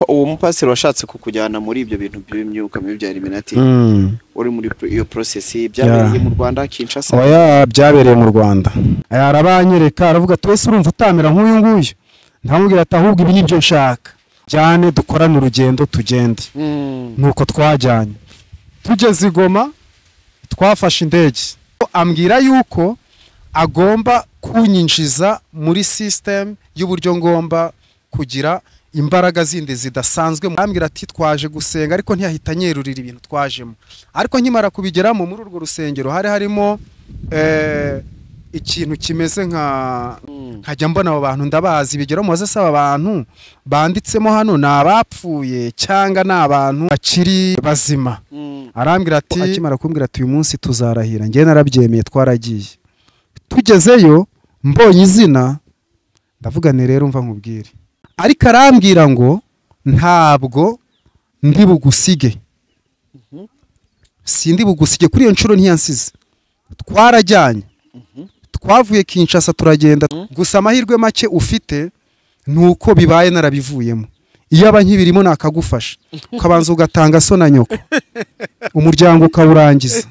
Uwo mupasiteri washatse kukujyana muri ibyo bintu by'imyuka mibi bya Illuminati, uri muri iyo process, byabereye mu Rwanda, Kinshasa? Oya, byabereye mu Rwanda. Arabanyereka, aravuga ati: "Wese urumva utamera nk'uyu nguyu?" Ndamubwira ati: "Ahubwo ibi nibyo nshaka cyane, dukorane urugendo, tugende." Nuko twajyanye, tugeze i Goma twafashe indege. Ambwira yuko agomba kunyinjiza muri system y'uburyo ngomba kugira imbaraga zindi zidasanzwe. Ambwira ati: "Twaje gusenga," ariko ntiyahita anyerurira ibintu twajemo. Ariko nkimara kubigeramo muri urwo rusengero, hari harimo ikintu kimeze nka nkajya mbona abo bantu ndabazi. Bigera mubaze se, aba bantu banditsemo hano ni abapfuye cyangwa ni abantu bakiri bazima? Arambwira ati, akimara kumbwira ati: "Uyu munsi tuzarahira," njye narabyemeye. Twaragiye, tugezeyo mbonye izina, ndavuga ni: "Rero mva nkubwire." Ariko arambwira ngo: "Ntabwo ndi bugusige, sindi bugusige." Kuri iyo nshuro ntiyansize, twarajyanye. Twavuye Kinshasa turagenda. Gusa amahirwe make ufite ni uko bibaye narabivuyemo. Iyo aba nkibirimo nakagufasha, ukabanza ugatanga so na nyoko, umuryango ukawurangiza.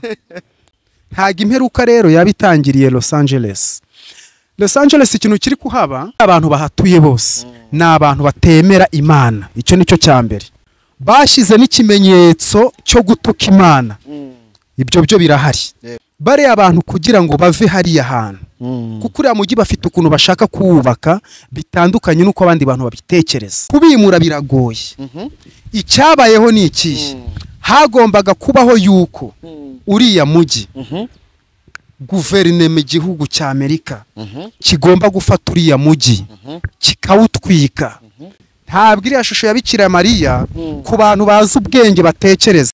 Ntabwo imperuka rero yaba itangiriye Los Angeles. Los Angeles, ikintu kiri kuhaba, abantu bahatuye bose ni abantu batemera Imana. Icyo ni cyo cya mbere. Bashyize n'ikimenyetso cyo gutuka Imana. Ibyo byo birahari. Bariya abantu kugira ngo bave hariya hantu, kuko uriya mujyi bafite ukuntu bashaka kuwubaka bitandukanye n'uko abandi bantu babitekereza, kubimura biragoye. Icyabayeho ni ikihe? Hagombaga kubaho yuko uriya mujyi, guverinoma, igihugu cya Amerika kigomba gufata uriya mujyi kikawutwika. Ntabwo iriya shusho ya Bikira Mariya, ku bantu bazi ubwenge batekereza.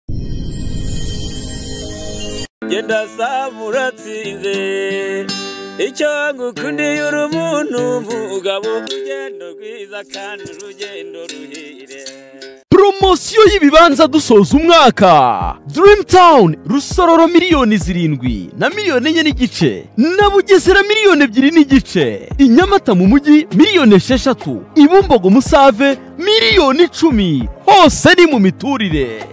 Genda saba uratsinze. Icyo ngukundiye, uri umuntu mugabo, urugendo rwiza kandi urugendo ruhire. Poromosiyo y'ibibanza dusoza umwaka: Dream Town Rusororo miliyoni 7 na miliyoni 4.5, na Bugesera miliyoni 2.5, i Nyamata mu mujyi miliyoni 6, i Bumbogo Musave miliyoni 10. Hose ni mu miturire.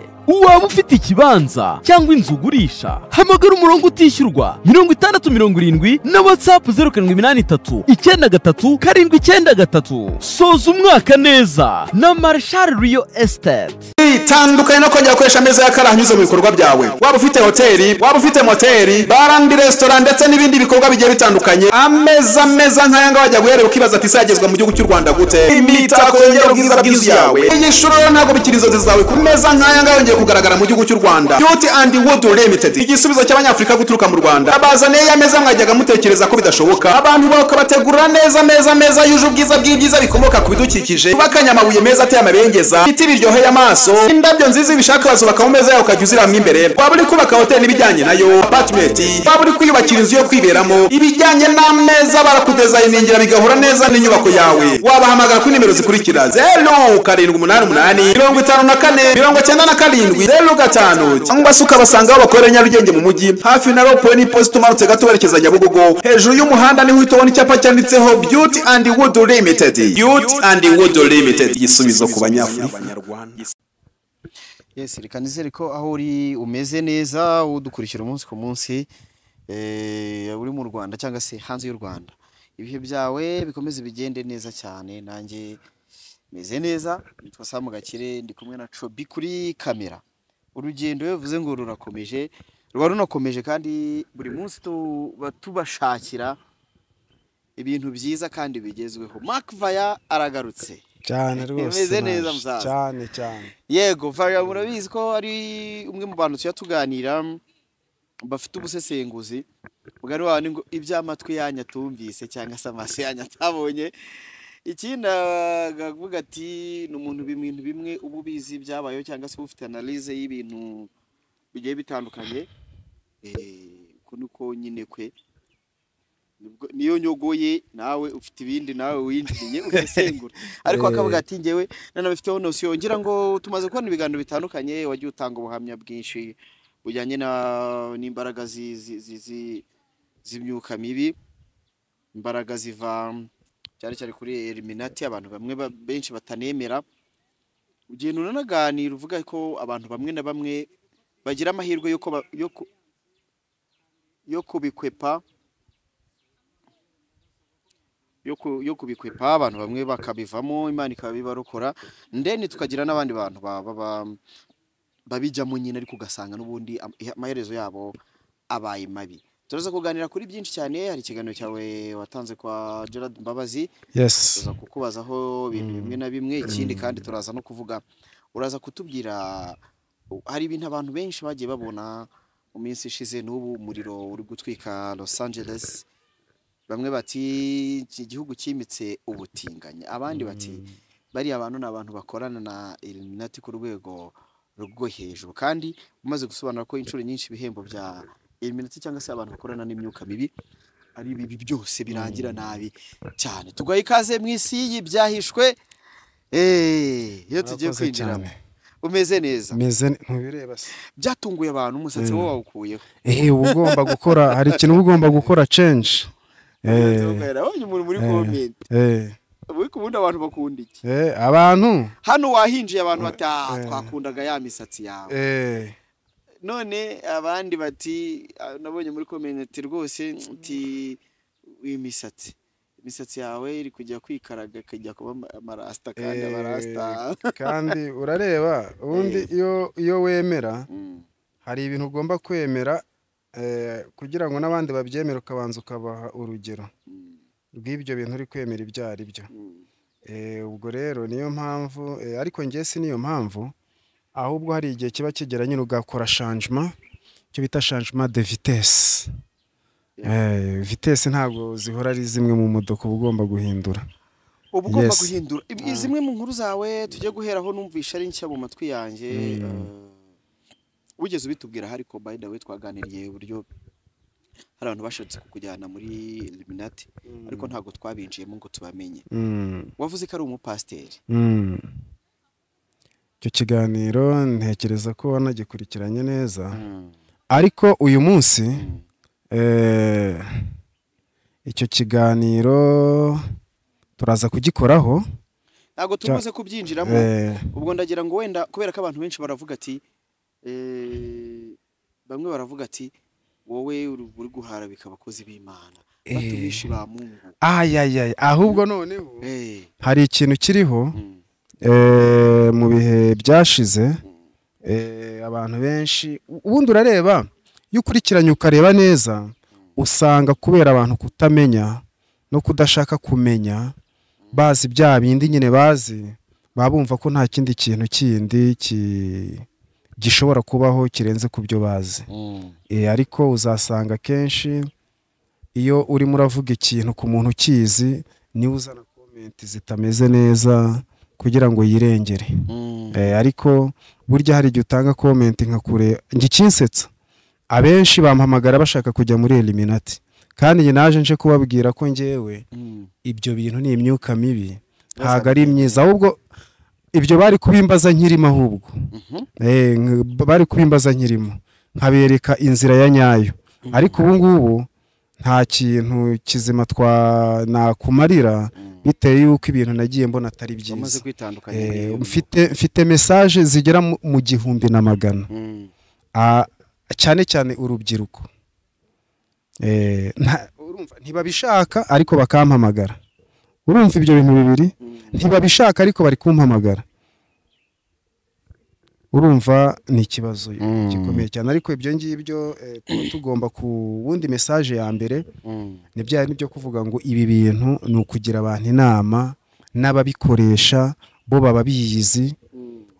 Waba ufite ikibanza cyangwa inzu ugurisha, hamagara umurongo utishyurwa 6070 na WhatsApp 0783 93 793. Soza umwaka neza na Marshal Real Estate. Itandukanye no kongera gukoresha ameza y'akara anyuze mu bikorwa byawe. Waba ufite hoteli, waba ufite moteri, bar and restaurant, ndetse n'ibindi bikorwa bigiye bitandukanye, ameza meza nk'aya ngaya wajya guherera ukibaza ati: "Ese yagezwa mu gihugu cy'u Rwanda gute?" Imitako yongera ubwiza bw'inzu yawe. Iyi shuro rero ntabwo bikiri inzozi zawe, ku meza nk'aya ngaya yongeye kugaragara mu gihugu cy'u Rwanda. Beauty and Wood Limited, igisubizo cy'Abanyafurika guturuka mu Rwanda, abazaniye ya meza mwajyaga mutekereza ko bidashoboka. Abantu bakabategurira neza meza meza yuje ubwiza bw'ibyiza bikomoka ku bidukikije, ubakanye amabuye meza ateye amabengeza, ibiti biryoheye amaso, indabyo nziza. Ibishaka bazubaka mu meza yawe ukajya uziramo imbere. Waba uri kubaka hoteli n'ibijyanye nayo, apartment, waba uri kwiyubakira inzu yo kwiberamo, ibijyanye n'ameza barakudesigningira bigahura neza n'inyubako yawe. Wabahamagara kuri nimero zikurikira: 0788 54 97 05, cyangwa se ukabasanga aho bakorera Nyarugenge mu mujyi, hafi na rond-point n'iposita, umanutse gato werekeza Nyabugogo, hejuru y'umuhanda niho uhita ubona icyapa cyanditseho Beauty and Wood Limited. Beauty and Wood Limited, igisubizo ku Banyafurika. Yes, reka nizere ko aho uri umeze neza, udukurikira umunsi ku munsi, uri mu Rwanda cyangwa se hanze y'u Rwanda. Ibihe byawe bikomeze bigende neza cyane. Nanjye meze neza, nitwa Samu Gakire, ndi kumwe na Cobi kuri kamera. Urugendo iyo bivuze ngo rurakomeje, ruba runakomeje, kandi buri munsi tuba tubashakira ibintu byiza kandi bigezweho. Mark Vaya aragarutse. Cyane rwose. Meze neza, naje. musaza. Cyane cyane. Yego, Vaya murabizi ko ari umwe mu bantu tujya tuganira bafite ubusesenguzi mugani wawe ni ngo iby'amatwi yanyu atumvise cyangwa se amaso yanyu atabonye. Ikindi akavuga ati ni umuntu ibintu bimwe uba ubizi byabayeho, cyangwa se uba ufite analyse y'ibintu bigiye bitandukanye. Uko niko nyine kwe. Niyo nyogoye nawe ufite ibindi nawe winjiriye usesengura, ariko akavuga ati: "Ngewe nanabifiteho notion." Ngira ngo tumaze kubona ibiganiro bitandukanye, wagiye utanga ubuhamya bwinshi bujyanye na n'imbaraga z'imyuka mibi, imbaraga ziva cyane cyane kuri Illuminati, abantu bamwe benshi batanemera. Ugenda unanaganira uvuga ko abantu bamwe na bamwe bagira amahirwe yo kubikwepa, yo kubikwepa, abantu bamwe bakabivamo, Imana ikabibarokora, ndeni tukagira n'abandi bantu babijyamo nyine, ariko ugasanga n'ubundi amaherezo yabo abaye mabi. Turaza kuganira kuri byinshi cyane. Hari ikiganiro cyawe watanze kwa Gerard Mbabazi. Yes. Tuza kukubazaho ibintu bimwe na bimwe. Ikindi kandi turaza no kuvuga, uraza kutubwira, hari ibintu abantu benshi bagiye babona mu minsi ishize, n'ubu umuriro uri gutwika Los Angeles. Bamwe bati iki gihugu cyimitse ubutinganyi, abandi bati bariya bantu ni abantu bakorana na Illuminati ku rwego rwo hejuru. Kandi umaze gusobanura ko inshuro nyinshi ibihembo bya Illuminati cyangwa se abantu bakorana n'imyuka mibi ari bibi, byose birangira nabi cyane. Tugaye ikaze mu isi y'ibyahishwe. Iyo tugiye Murakoze kwinjiramo, cyane. umeze neza? Meze ntubireba se? Byatunguye abantu, umusatsi wowe wawukuyeho. Uba ugomba gukora, hari ikintu uba ugomba gukora change. Nabonye umuntu muri comment, ariko ubundi abantu bakunda iki? Abantu Hano wahinjiye, abantu bati: "Ah, twakundaga ya misatsi yawe." None abandi bati, ah, nabonye muri comment rwose uti imisatsi yawe iri kujya kwikaraga ikajya kuba amarasta, kandi abarasta. Kandi urareba ubundi iyo wemera, hari ibintu ugomba kwemera, kugira ngo n'abandi babyemere, ukabanza ukabaha urugero rw'ibyo bintu uri kwemera ibyo ari byo. Ubwo rero niyo mpamvu, ariko njye si niyo mpamvu, ahubwo hari igihe kiba kigera nyine ugakora changement, icyo bita changement de vitesse. Vitesse ntabwo zihora ari zimwe mu modoka, uba ugomba guhindura. Uba ugomba guhindura. Zimwe mu nkuru zawe tujye guheraho numvisha ari nshya mu matwi yanjye, wigeze ubitubwira, ariko by the way twaganiriye uburyo hari abantu bashatse kukujyana muri Illuminati, ariko ntabwo twabinjiyemo ngo tubamenye. Wavuze ko ari umupasiteri. Icyo kiganiro ntekereza ko wanagikurikiranye neza, ariko uyu munsi icyo kiganiro turaza kugikoraho. Ntabwo tumaze kubyinjiramo. Ubwo ndagira ngo wenda, kubera ko abantu benshi baravuga ati, bamwe baravuga ati wowe uri guharabika abakozi b'Imana, batumishi ba Mungu. Ayayay, ahubwo noneho hari ikintu kiriho. Mu bihe byashize, abantu benshi, ubundi urareba, iyo ukurikiranye ukareba neza, usanga kubera abantu kutamenya no kudashaka kumenya, bazi bya bindi nyine bazi, baba bumva ko nta kindi kintu kindi gishobora kubaho kirenze ku byo bazi. Ariko uzasanga kenshi iyo urimo uravuga ikintu ku muntu ukizi, niwe uzana comment zitameze neza kugira ngo yirengere. Ariko burya hari igihe utanga comment nka kure. Njye ikinsetsa, abenshi bampamagara bashaka kujya muri Illuminati, kandi njye naje nje kubabwira ko njyewe ibyo bintu ni imyuka mibi, ntabwo ari myiza. Ahubwo ibyo bari kubimbaza nkirimo, ahubwo bari kubimbaza nkirimo, nkabereka inzira ya nyayo. Ariko ubu ngubu nta kintu kizima twa nakumarira, bitewe yuko ibintu nagiye mbona atari Wamaze byiza. kwitandukanya n'iyo. Mfite message zigera mu 1400, cyane cyane urubyiruko. Urumva ntibabishaka ariko bakampamagara. Urumva ibyo bintu bibiri, ntibabishaka ariko bari kumpamagara, urumva ni ikibazo gikomeye cyane. Ariko ibyo ngibyo, tuba tugomba ku wundi message ya mbere ni bya bindi byo kuvuga ngo ibi bintu ni ukugira abantu inama, n'ababikoresha bo baba biyizi.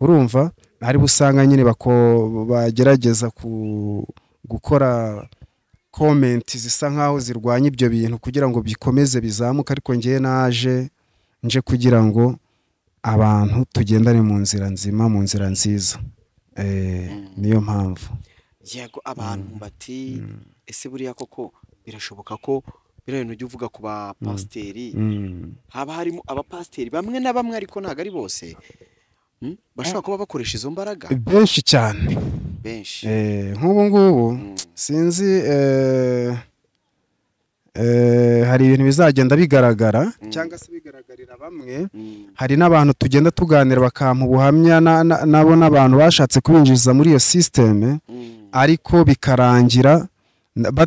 Urumva hari usanga nyine bagerageza gukora comment zisa nkaho zirwanya ibyo bintu kugira ngo bikomeze bizamuke, ariko ngewe naje nje kugira ngo abantu tugendane mu nzira nzima, mu nzira nziza. Niyo mpamvu. Yego, abantu bati: "Ese buriya koko birashoboka ko biriya bintu ujya uvuga ku bapasiteri, haba harimo abapasiteri bamwe na bamwe, ariko ntabwo ari bose, bashobora kuba bakoresha izo mbaraga?" Benshi cyane. Benshi. Nk'ubu ngubu sinzi, Hari ibintu bizagenda bigaragara cyangwa se bigaragarira bamwe. Hari n'abantu tugenda tuganira bakampa ubuhamya nabo n'abantu bashatse kubinjiza muri iyo system, ariko bikarangira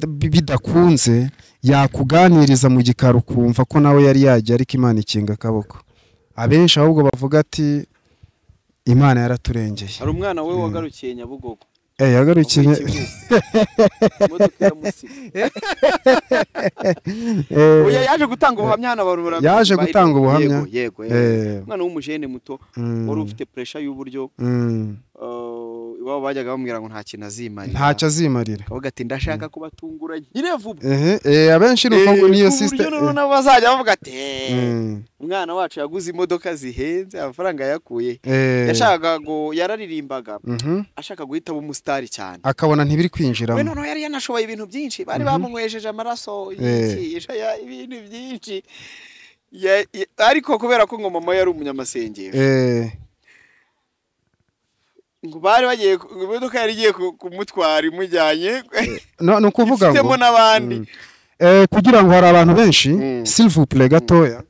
bidakunze. Yakuganiriza mu gikari ukumva ko nawe yari yajya, ariko Imana ikinga akaboko. Abenshi ahubwo bavuga ati Imana yaraturengeye. Hari umwana we wagarukiye Nyabugogo. Yagarukiye imodoka iramusiga. Oya, yaje gutanga ubuhamya hano abantu bara Yaje gutanga ubuhamya. Yego. Umwana w'umujene muto wari ufite pressure y'uburyo iwabo bajyaga bamubwira ngo nta kintu azimarira. Ntacyo azimarira. Akavuga ati ndashaka kubatungura nkire vuba. Abenshi nuko ngo niyo system. Uburyo nabo bazajya bavuga ati umwana wacu yaguze imodoka zihenze, amafaranga yakuye. Yashakaga ngo yararirimbaga ashaka guhita aba umusitari cyane, akabona ntibiri kwinjiramo. We noneho yari yanashoboye ibintu byinshi, bari bamunywesheje amaraso yicisha ibintu byinshi. Ariko kubera ko ngo mama yari umunyamasengesho, ngo bari bagiye, imodoka yari igiye kumutwara imujyanye. No, ni ukuvuga ngo ifitemo n'abandi. Kugira ngo hari abantu benshi, s'il vous plaît gatoya,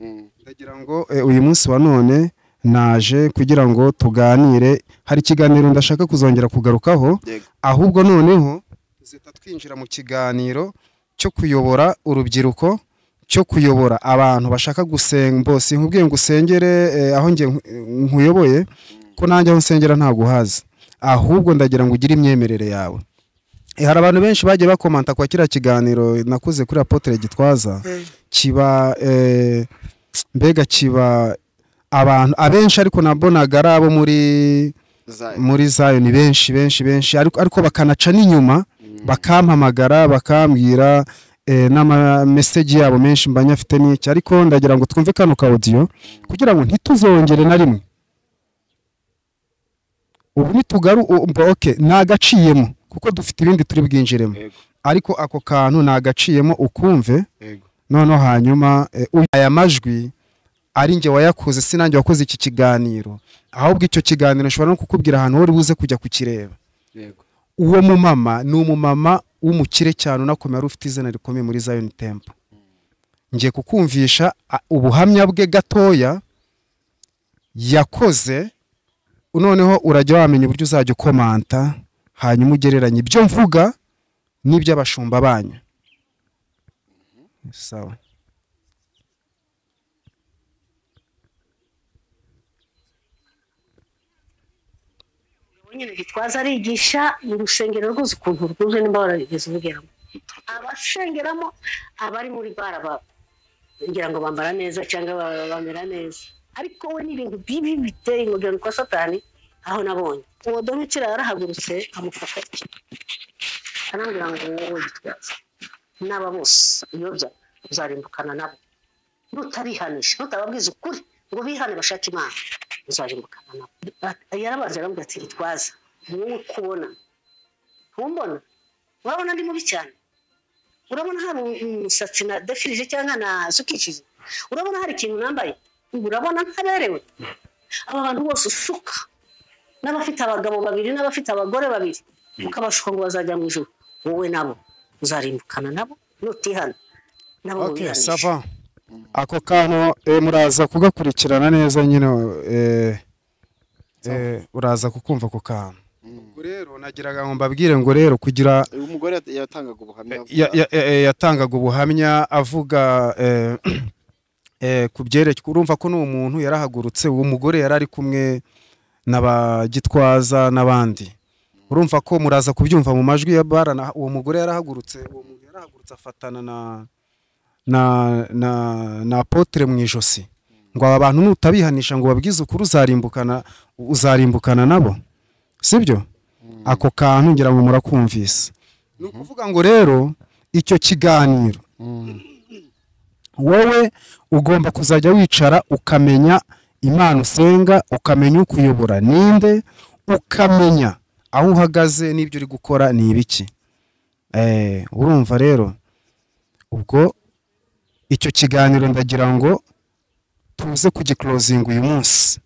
ndagira ngo uyu munsi wa none naje kugira ngo tuganire. Hari ikiganiro ndashaka kuzongera kugarukaho, ahubwo noneho tuzita twinjira mu kiganiro cyo kuyobora urubyiruko, cyo kuyobora abantu bashaka gusenga. Bose nkubwiye ngo usengere aho nge nkuyoboye, ko nanjye aho nsengera ntago uhazi, ahubwo ndagira ngo ugire imyemerere yawe. Hari abantu benshi bagiye bakomanta kwa kiriya kiganiro nakoze kuri Apotre Gitwaza, kiba mbega kiba abantu abenshi, ariko nabonaga ari abo muri Zion ni benshi benshi benshi, ariko bakanaca n'inyuma bakampamagara bakambwira n'ama message yabo menshi mbanya afite n'iki. Ariko ndagira ngo twumve kano ka audio kugira ngo ntituzongere na rimwe. Ubu nitugaru okay, nagaciyemo kuko dufite ibindi turi bwinjiremo, ariko ako kantu nagaciyemo ukumve. Noneho hanyuma aya majwi ari nge wayakoze, sinange wakoze iki kiganiro, ahubwo icyo kiganiro nshobora no kukubwira ahantu wari buze kujya kukireba. Uwo mumama ni umumama w'umukire cyane unakomeye, ari ufite izina rikomeye muri Zion Temple. Ngiye kukumvisha ubuhamya bwe gatoya yakoze, noneho urajya wamenya uburyo uzajya ukomanta, hanyuma ugereranya ibyo mvuga n'iby'abashumba banyu. Sawa. Nyine Gitwaza arigisha mu rusengero rwose ukuntu rwuje nimba warigeze ubugeramo. Abasengeramo abari muri bara babo ngira ngo bambara neza cyangwa bamera neza, ariko we n'ibintu bibi biteye ingogero kwa Satani. Aho nabonye uwo Domitira yarahagurutse amufasha iki, arambwira ngo wowe Gitwaza n'aba bose uyobya uzarimbukana nabo, nutabihanisha nutababwiza ukuri ngo bihane bashake Imana uzarimbukana nabo. Yarabanza arambwira ati Gitwaza wowe kubona ntumbona, urabona ndi mubi cyane, urabona hari umusatsi na defirije cyangwa nasukishije, urabona hari ikintu nambaye, urabona ntaberewe. Aba bantu bose ushuka n'abafite abagabo babiri n'abafite abagore babiri ukabashuka ngo bazajya mu ijuru, wowe nabo uzarimbukana nabo nutihana nabo. Okay, ça va. Ako kantu muraza kugakurikirana neza nyine, uraza kukumva ako kantu. Ubwo rero nagiraga ngo mbabwire ngo rero kugira umugore yatangaga ubuhamya, yatangaga ubuhamya avuga ku byerekeye, urumva ko n'uwo muntu yarahagurutse, uwo mugore yari ari kumwe n'abagitwaza n'abandi. Urumva ko muraza kubyumva mu majwi ya barana, uwo mugore yarahagurutse, uwo muntu yarahagurutse afatana na Apotre mu ijosi ngo aba bantu nutabihanisha ngo babwize ukuri uzarimbukana nabo, sibyo? Ako kantu ngira ngo murakumvise. Ni ukuvuga ngo rero icyo kiganiro wowe ugomba kuzajya wicara ukamenya Imana usenga, ukamenya ukuyobora ninde, ukamenya aho uhagaze n'ibyo uri gukora ni ibiki. Urumva rero ubwo icyo kiganiro ndagira ngo tuze kugiclosinga uyu munsi.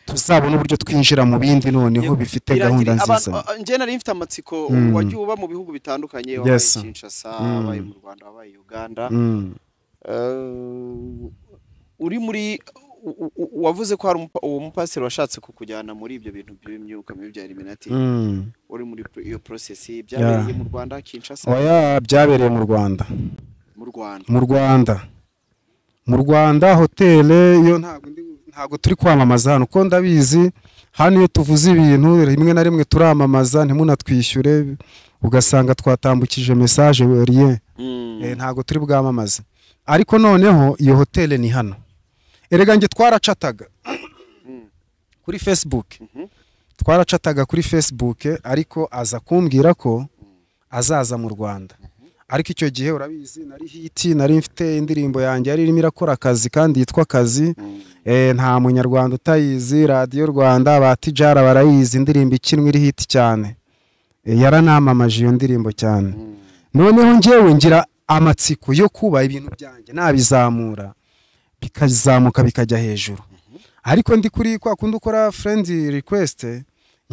Tuzabona uburyo twinjira mu bindi noneho bifite gahunda nziza. Njye nari mfite amatsiko, wagiye uba mu bihugu bitandukanye, wabaye Kinshasa, wabaye mu Rwanda, wabaye Uganda. Uri muri wavuze ko hari uwo mupasiteri washatse kukujyana muri ibyo bintu by'imyuka mibi bya Illuminati. Uri muri iyo process byabereye mu Rwanda, Kinshasa? Oya, byabereye mu Rwanda. Mu Rwanda. Mu Rwanda. Mu Rwanda hotel yo ntabwo turi kwamamaza hano, ko ndabizi hano iyo tuvuze ibintu rimwe na rimwe turamamaza ntimunatwishyure, ugasanga twatambukije message rien. Ntabwo turi bwamamaze. Ariko noneho iyo hotel ni hano. Erega nge twaracataga kuri Facebook. Twaracataga kuri Facebook, ariko aza kumbwira ko azaza mu Rwanda. Ariko icyo gihe urabizi nari hiti, nari mfite indirimbo yanjye yari irimo irakora akazi kandi yitwa Kazi. Nta munyarwanda utayizi, Radio Rwanda ba Tijara barayizi, indirimbo ikinwe iri hiti cyane. Yaranamamaje iyo ndirimbo cyane. Noneho ngewe ngira amatsiko yo kuba ibintu byanjye nabizamura bikazamuka bikajya hejuru. Ariko ndi kuri kwa kundi ukora friend request,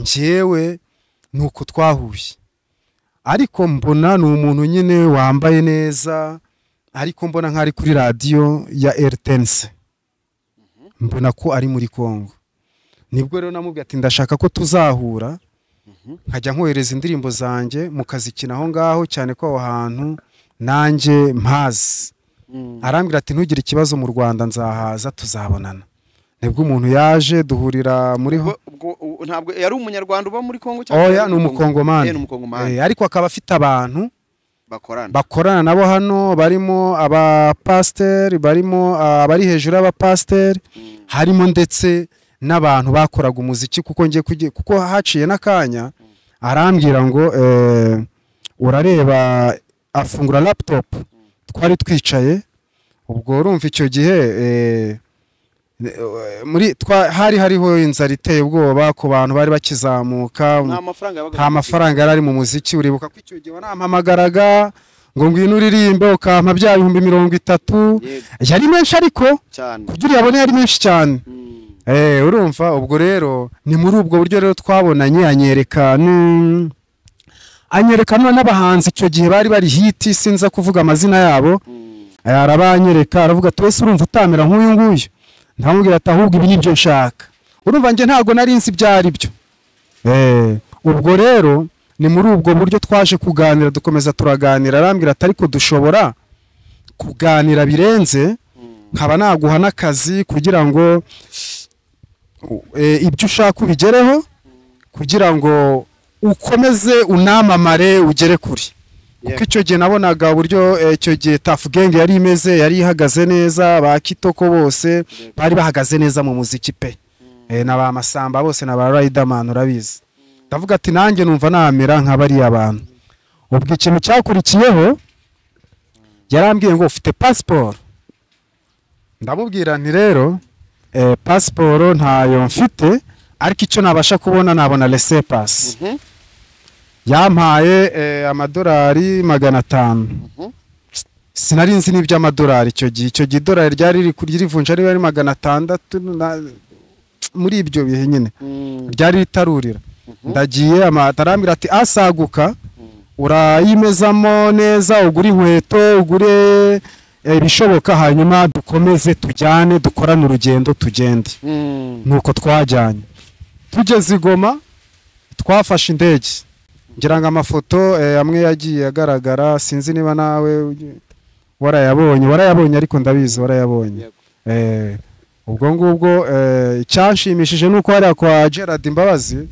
ngewe nuko twahuye. Ariko mbona ni umuntu nyine wambaye neza, ariko mbona nk'ari kuri radio ya RTNC. Mbona ko ari muri Kongo. Nibwo rero namubwiye ati ndashaka ko tuzahura, nkajya nkohereza indirimbo zanjye mukazikina aho ngaho, cyane ko aho hantu nanjye mpazi. Arambwira ati ntugire ikibazo, mu Rwanda nzahaza tuzabonana. Nibwo umuntu yaje duhurira muri ntabwo yari umunyarwanda uba muri Kongo cyangwa? Oya, ni umukongomani. Ariko akaba afite abantu bakorana nabo hano, barimo abapasiteri, barimo abari hejuru y'abapasiteri, harimo ndetse n'abantu bakoraga umuziki, kuko ngiye kuko haciye n'akanya arambwira ngo urareba, afungura laptop twari twicaye. Ubwo urumva icyo gihe muri hari hariho inzara iteye ubwoba ku bantu bari bakizamuka, nta mafaranga yari ari mu muziki. Uribuka ko icyo gihe wanampamagaraga ngo ngwino uririmbe ukampa bya 30,000, yari menshi ariko kugira uyabone yari menshi cyane. Urumva ubwo rero ni muri ubwo buryo rero twabonanye, anyereka n'abahanzi icyo gihe bari bari hiti, sinza kuvuga amazina yabo. Arabanyereka aravuga ati wese urumva utamera nk'uyu nguyu? Ndamubwira ati ahubwo ibi nibyo nshaka. Urumva nge ntago nari nzi ibyo ari byo. Ubwo rero ni muri ubwo buryo twaje kuganira, dukomeza turaganira. Arambwira ati ariko dushobora kuganira birenze, nkaba naguha n'akazi kugira ngo ibyo ushaka ubigereho, kugira ngo ukomeze unamamare ugere kuri. Kuko icyo gihe nabonaga uburyo icyo gihe Tuff Gang yari imeze, yari ihagaze neza, ba Kitoko bose bari bahagaze neza mu muziki pe. Na ba Masamba bose na ba Riderman urabizi. Ndavuga ati nanjye numva namera nka bari abantu. Ubwo ikintu cyakurikiyeho yarambwiye ngo ufite passport. Ndamubwira nti rero passport ntayo mfite, ariko icyo nabasha kubona nabona laissez passer. Yampaye amadolari 500. Sinari nzi n'iby'amadolari icyo gihe. Icyo gihe idolari ryari riri kuri rivunja ari 600 muri ibyo bihe nyine. Ryari ritarurira. Ndagiye arambwira ati asaguka urayimezamo neza, ugure inkweto, ugure ibishoboka, hanyuma dukomeze tujyane dukorane urugendo tugende. Nuko twajyanye. Tugeze i Goma twafashe indege. Ngira ngo amafoto amwe yagiye agaragara, sinzi niba nawe warayabonye ariko ndabizi warayabonye. Ubwo ngubwo icyanshimishije nuko hariya kwa Gerard Mbabazi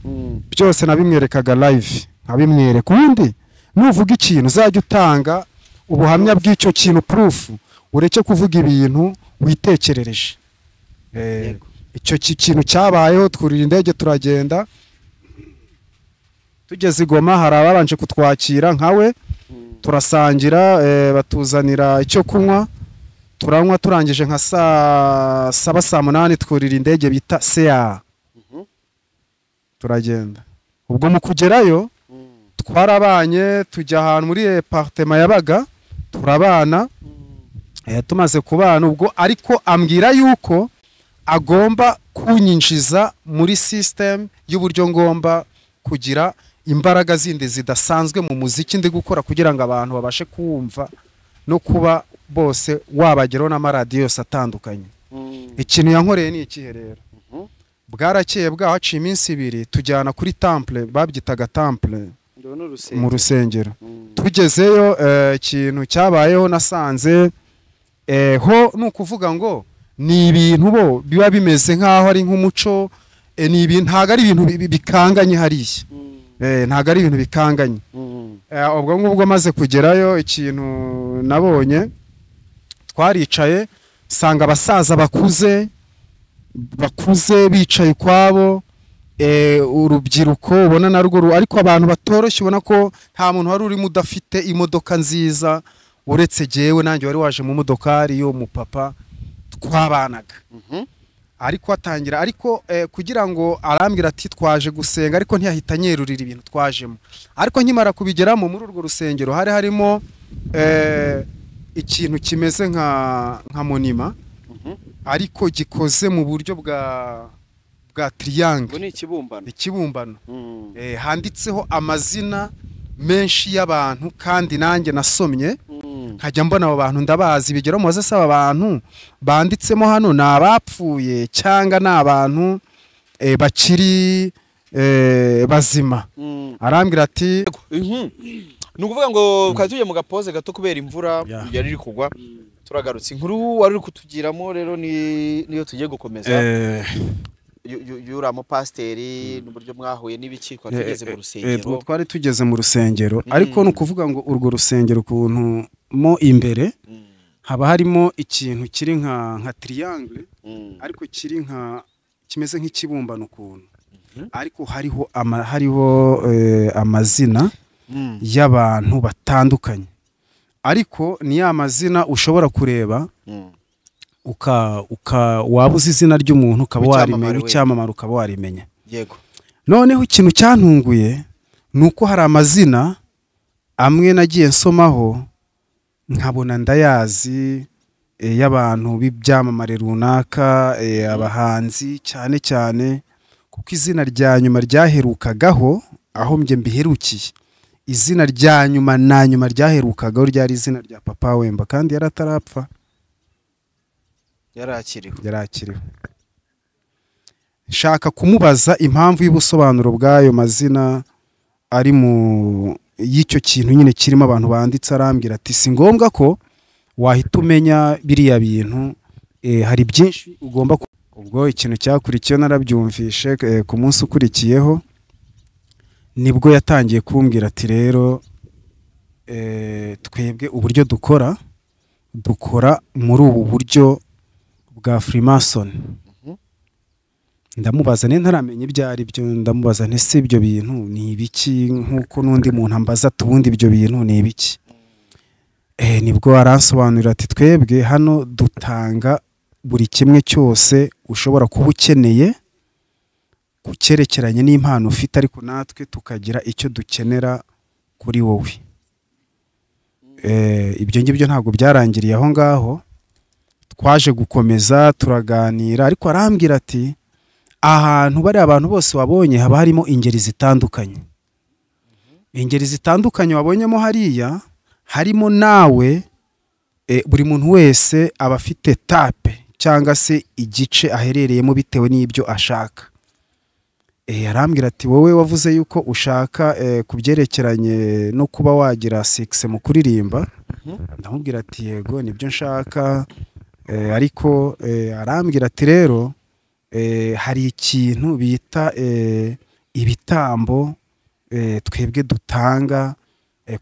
byose nabimwerekaga live, nkabimwereka. Ubundi nuvuga ikintu uzajya utanga ubuhamya bw'icyo kintu, proof, ureke kuvuga ibintu witekerereje. Icyo kintu cyabayeho, twurira indege turagenda. Tugeze i Goma hari ababanje kutwakira nkawe, turasangira, batuzanira icyo kunywa, turanywa. Turangije nka saa 7 saa 8 twurira indege bita CA, turagenda. Ubwo mu kugerayo twarabanye, tujya ahantu muri apartment yabaga, turabana. Tumaze kubana ubwo ariko ambwira yuko agomba Kunyinjiza muri system y'uburyo ngomba kugira imbaraga zindi zidasanzwe mu muziki ndi gukora, kugira ngo abantu babashe kuwumva no kuba bose wabageraho n'amaradiyo yose atandukanye. Ikintu yankoreye ni ikihe rero? Bwarakeye bwaho, haciye iminsi 2, tujyana kuri temple, babyitaga temple, Ndabona urusengero. mu rusengero. Tugezeyo, ikintu cyabayeho nasanze ho ni ukuvuga ngo ni ibintu bo biba bimeze nk'aho ari nk'umuco, ni ibintu, ntabwo ari ibintu bikanganye hariya. Ntabwo ari ibintu bikanganye. Ubwo ngubwo maze kugerayo, ikintu nabonye, twaricaye, sanga abasaza bakuze bakuze bicaye ukwabo, urubyiruko ubona narwo ariko abantu batoroshye, ubona ko nta muntu wari urimo udafite imodoka nziza, uretse jyewe nanjye wari waje mu modokari y'uwo mupapa twabanaga. Ariko atangira, ariko kugira ngo arambwira ati twaje gusenga, ariko ntiyahita anyerurira ibintu twajemo. Ariko nkimara kubigeramo muri urwo rusengero, hari harimo ikintu kimeze nka monument, ariko gikoze mu buryo bwa triangle. Ngo ni ikibumbano. Ikibumbano. Handitseho amazina menshi y'abantu, kandi nanjye nasomye nkajya mbona abo bantu ndabazi. Bigera mubaze se, aba bantu banditsemo hano ni abapfuye cyangwa ni abantu bakiri bazima? Arambwira ati Ni ukuvuga ngo twari tugiye mu gapoze gato kubera imvura yari iri kugwa, turagarutse. Inkuru wari uri kutugiramo rero ni niyo tugiye gukomeza, y'uriya mupasiteri n'uburyo mwahuye n'ibiki. Twari tugeze mu rusengero. Twari tugeze mu rusengero, ariko ni ukuvuga ngo urwo rusengero ukuntu mo imbere haba harimo ikintu kiri nka triangle, ariko kiri nka kimeze nk'ikibumbano ukuntu, ariko hariho amazina y'abantu batandukanye, ariko ni ya mazina ushobora kureba uka waba uzi izina ry'umuntu ukaba W'icyamamare warimenya, we. W'icyamamare ukaba warimenya. Noneho ikintu cyantunguye ni uko hari amazina amwe nagiye nsomaho nkabona ndayazi, y'abantu b'ibyamamare runaka, abahanzi cyane cyane, kuko izina rya nyuma ryaherukagaho, aho njye mbiherukiye, izina rya nyuma na nyuma ryaherukagaho ryari izina rya Papa Wemba, kandi yari atarapfa. Yari akiriho. Yari akiriho. Nshaka kumubaza impamvu y'ubusobanuro bw'ayo mazina ari mu y'icyo kintu nyine kirimo abantu banditse. Arambwira ati si ngombwa ko wahita umenya biriya bintu, hari byinshi ugomba ubwo ikintu cyakurikiyeho narabyumvishe, ku munsi ukurikiyeho nibwo yatangiye kumbwira ati rero, twebwe uburyo dukora, dukora muri ubu buryo bwa Freemason. Ndamubaza, ne ntaramenya ibyo ari byo, ndamubaza nti si ibyo bintu ni ibiki? Nk'uko n'undi muntu ambaza ati ubundi ibyo bintu ni ibiki? Nibwo aransobanurira ati twebwe hano dutanga buri kimwe cyose ushobora kuba ukeneye ku cyerekeranye n'impano ufite, ariko natwe tukagira icyo dukenera kuri wowe. Ibyo ngibyo ntabwo byarangiriye aho ngaho, twaje gukomeza turaganira, ariko arambwira ati ahantu bariya abantu bose wabonye haba harimo ingeri zitandukanye, ingeri zitandukanye wabonyemo hariya harimo nawe. Buri muntu wese aba afite tape cyangwa se igice aherereyemo bitewe n'ibyo ashaka. Arambwira ati wowe wavuze yuko ushaka ku byerekeranye no kuba wagira success mu kuririmba. Ndamubwira ati yego, nibyo nshaka. Ariko arambwira ati rero, hari ikintu bita ibitambo, twebwe dutanga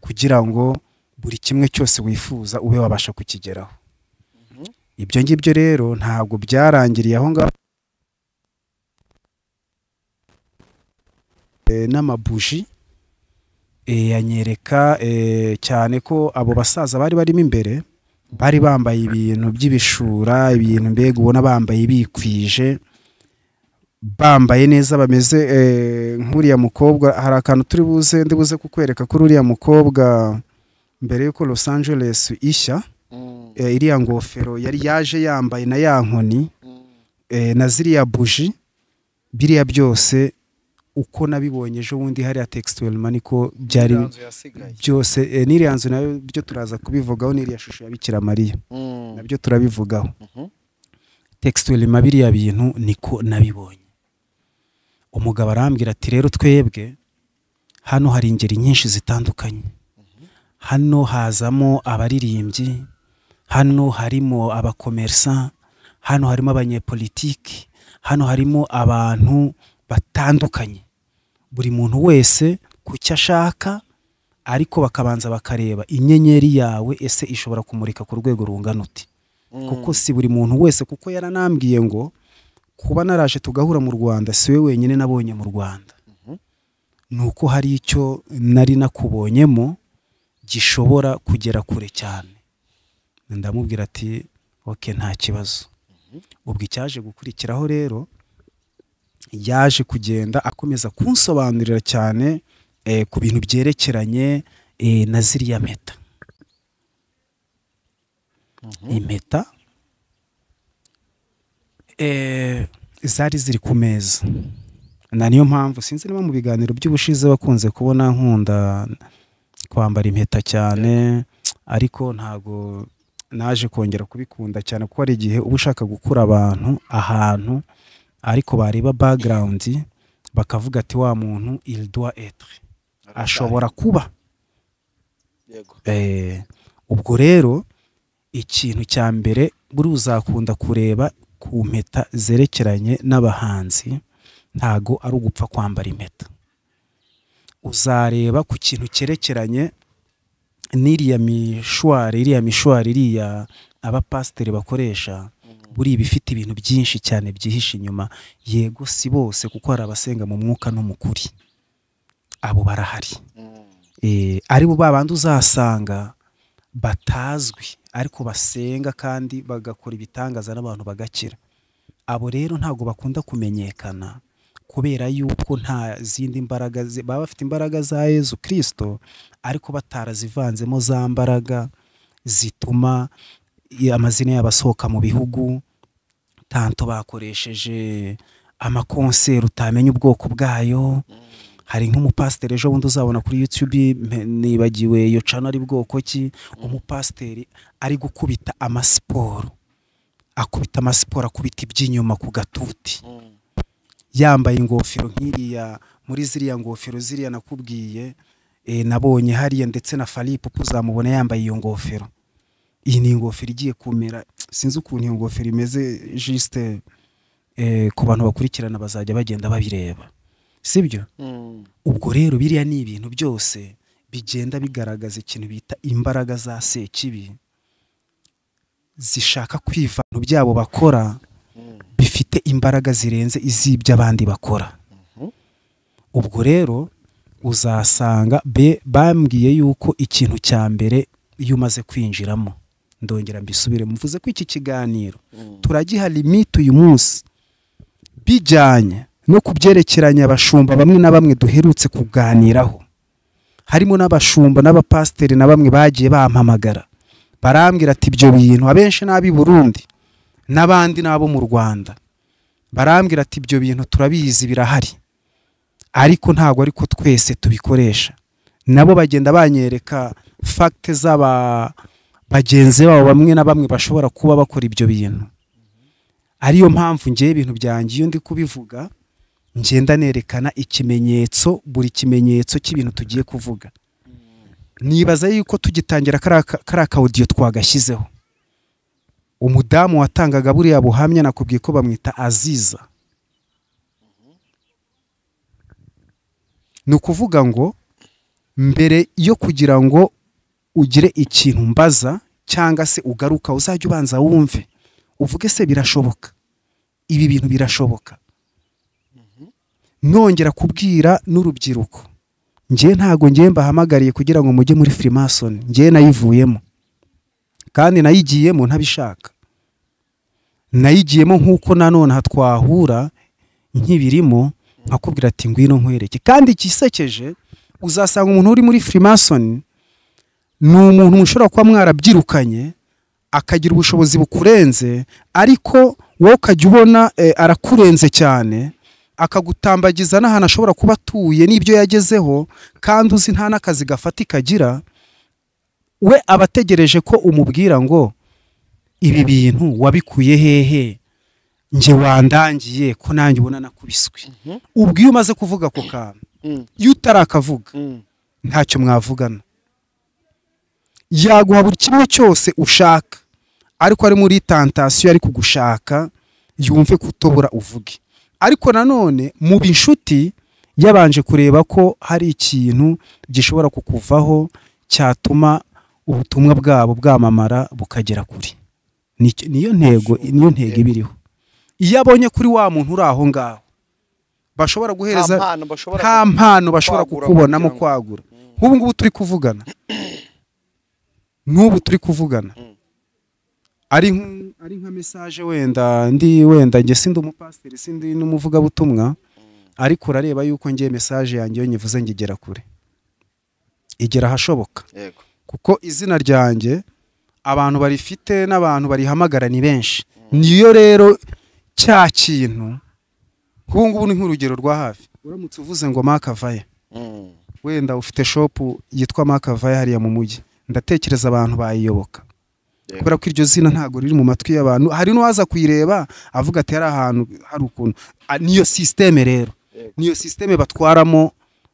kugira ngo buri kimwe cyose wifuza ube wabasha kukigeraho. Ibyo ngibyo rero ntabwo byarangiriye aho ngaho. N'amabuji anyereka, cyane ko abo basaza bari barimo imbere bari bambaye ibintu by'ibishura, ibintu mbega ubona bambaye bikwije, bambaye neza, bameze nk'uriya mukobwa. Hari akantu turi buze, ndi buze kukwereka kuri uriya mukobwa mbere y'uko Los Angeles ishya, iriya ngofero yari yaje yambaye na ya nkoni. Na ziriya buji, biriya byose uko nabibonye ejo bundi hariya textuellement niko byari byose. N'iriya nzu nayo byo turaza kubivugaho, n'iriya shusho ya Bikira Mariya nabyo turabivugaho. Textuellement biriya bintu niko nabibonye. Umugabo arambwira ati rero twebwe hano hari ingeri nyinshi zitandukanye, hano hazamo abaririmbyi, hano harimo abakomersa, hano harimo abanyepolitiki, hano harimo abantu batandukanye, buri muntu wese ku cyo ashaka, ariko bakabanza bakareba inyenyeri yawe ese ishobora kumurika ku rwego rungana uti, kuko si buri muntu wese. Kuko yaranambwiye ngo kuba naraje tugahura mu Rwanda si we wenyine nabonye mu Rwanda, nuko hari icyo nari nakubonyemo gishobora kugera kure cyane. Ndamubwira ati okay, nta kibazo. Ubwo icyaje gukurikiraho rero, yaje kugenda akomeza kunsobanurira cyane ku bintu byerekeranye na ziriya mpeta. Impeta zari ziri ku meza, na niyo mpamvu sinzi niba mu biganiro by'ubushize bakunze kubona nkunda kwambara impeta cyane, ariko ntago naje kongera kubikunda cyane, kuko hari igihe uba ushaka gukura abantu ahantu, ariko bareba background bakavuga ati wa muntu il doit être, ashobora kuba. Ubwo rero ikintu cya mbere buri uzakunda kureba ku mpeta zerekeranye n'abahanzi, ntago ari ugupfa kwambara impeta. Uzareba ku kintu cyerekeranye n'iriya mishwari, iriya mishwari iriya abapasiteri bakoresha, buri bifite ibintu byinshi cyane byihishe inyuma. Yego si bose, kuko hari abasenga mu mwuka no mu kuri, abo barahari. Ari bo babandi uzasanga batazwi ariko basenga kandi bagakora ibitangaza n'abantu bagakira. Abo rero ntago bakunda kumenyekana kubera yuko nta zindi mbaraga, baba bafite imbaraga za Yezu Kristo ariko batarazivanzemo za mbaraga zituma amazina yabasohoka mu bihugu. Tanto bakoresheje amakonseri utamenya ubwoko bwayo. Hari nk'umupasiteri ejo bundi uzabona kuri YouTube, nibagiwe iyo channel ari bwoko ki, umupasiteri ari gukubita amasiporo, akubita amasiporo, akubita iby'inyuma ku gatuti, yambaye ingofero nk'iriya, muri ziriya ngofero ziriya nakubwiye nabonye hariya, ndetse na Falipo uzamubona yambaye iyo ngofero. Iyi ni ingofero igiye kumera, sinzi ukuntu iyo ngofero imeze juste, ku bantu bakurikirana bazajya bagenda babireba, sibyo? Ubwo rero biriya ni ibintu byose bigenda bigaragaza ikintu bita imbaraga za Sekibi zishaka kwivana byabo bakora bifite imbaraga zirenze iz'ibyo abandi bakora. Ubwo rero uzasanga bambwiye yuko ikintu cya mbere iyo umaze kwinjiramo, ndongera mbisubire mvuze ko iki kiganiro turagiha limite uyu munsi bijyanye no kubyerekeranya abashumba bamwe na bamwe duherutse kuganiraho. Harimo n'abashumba n'abapasiteri na bamwe bagiye bampamagara barambwira ati ibyo bintu, abenshi n'ab'i Burundi n'abandi n'abo mu Rwanda, barambwira ati ibyo bintu turabizi birahari, ariko ntago ariko twese tubikoresha. Nabo bagenda banyereka fact z'aba bagenzi babo bamwe na bamwe bashobora kuba bakora ibyo bintu. Ariyo mpamvu ngiye ibintu byanjye iyo ndi kubivuga ngenda nerekana ikimenyetso, buri kimenyetso cy'ibintu tugiye kuvuga. Nibaza yuko tugitangira kara audio twagashyizeho, umudamu watangaga buriya buhamya nakubwiye ko bamwita Aziza. Ni ukuvuga ngo mbere yo kugira ngo ugire ikintu mbaza cyangwa se ugaruka, uzajya ubanza wumve uvuge se birashoboka, ibi bintu birashoboka. Nongera kubwira n'urubyiruko, ngiye ntago ngiye mbahamagariye kugira ngo mujye muri Freemason, ngiye nayivuyemo kandi nayigiyemo ntabishaka, nayigiyemo nkuko nanone hatwahura nkibirimo nkakubwira ati ngwino nkwereke. Kandi ikisekeje uzasanga umuntu uri muri Freemason ni umuntu mushobora kuba mwarabyirukanye akagira ubushobozi bukurenze, ariko Wowe ukajya ubona arakurenze cyane, akagutambagiza n'ahantu ashobora kuba atuye n'ibyo yagezeho, kandi uzi nta n'akazi gafatika agira. We aba ategereje ko umubwira ngo ibi bintu wabikuye hehe, njye wandangiye ko nanjye ubona nakubiswe. Ubwo iyo umaze kuvuga ako kantu, iyo utarakavuga ntacyo mwavugana, yaguha buri kimwe cyose ushaka, ariko ari muri tantasiyo, ari kugushaka yumve kutobora uvuge. Ariko nanone mu binshuti yabanje kureba ko hari ikintu gishobora kukuvaho cyatuma ubutumwa bwabo bwamamara bukagera kure. Niyo ntego, niyo ntego ibiriho. Iyo abonye kuri wa muntu uri aho ngaho bashobora guhereza nta mpano bashobora kukubonamo kwagura. Nk'ubu ngubu turi kuvugana, n'ubu turi kuvugana ari nka message wenda ndi wenda nge sindi umupasiteri sindi n'umuvugabutumwa, ariko urareba yuko ngiye message yanjye yo nyivuze ngigera kure, igera ahashoboka. Kuko izina ryanjye abantu barifite n'abantu barihamagara ni benshi. Niyo rero cya kintu nk'ubu ngubu ni nk'urugero rwa hafi, uramutse uvuze ngo Makavaya, wenda ufite shop yitwa Makavaya hariya mu mujyi, ndatekereza abantu bayiyoboka kubera ko iryo zina ntago riri mu matwi y'abantu. Hari n'uwaza kuyireba avuga ati hari ahantu hari ukuntu. Niyo systeme rero, niyo systeme batwaramo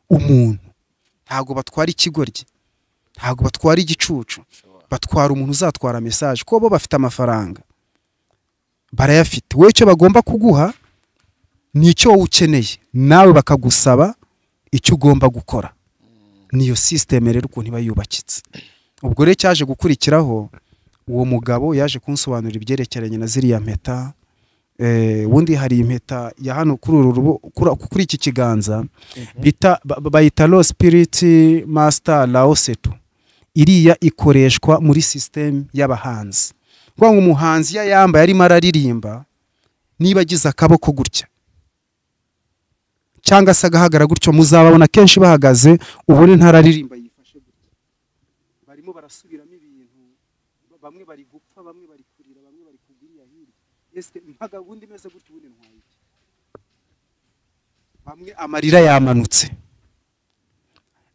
umuntu. Ntago batwara ikigoryi, ntago batwara igicucu, batwara umuntu uzatwara message, ko bo bafite amafaranga barayafite. Wowe icyo bagomba kuguha ni icyo wowe ukeneye, nawe bakagusaba icyo ugomba gukora. Niyo systeme rero ukuntu iba yubakitse. Ubwo rero cyaje gukurikiraho, uwo mugabo yaje kunsobanurira ibyerekeranye na ziriya mpeta. Ubundi hari impeta ya hano kuri uru kuri iki kiganza bita bayita Low Spirit Master Laosetu. Iriya ikoreshwa muri system y'abahanzi. Kwa ngo umuhanzi yayambaye arimo araririmba, niba agize akaboko gutya cyangwa se agahagara gutyo, muzababona kenshi bahagaze ubone ntararirimba yifashe gutya, barimo barasubiramo ibintu, bamwe bari gupfa, bamwe bari kurira, bamwe bari kugiriya hirya. Ese mpaga ubundi meze gutyo, ubundi ntwaye iki? Bamwe amarira yamanutse,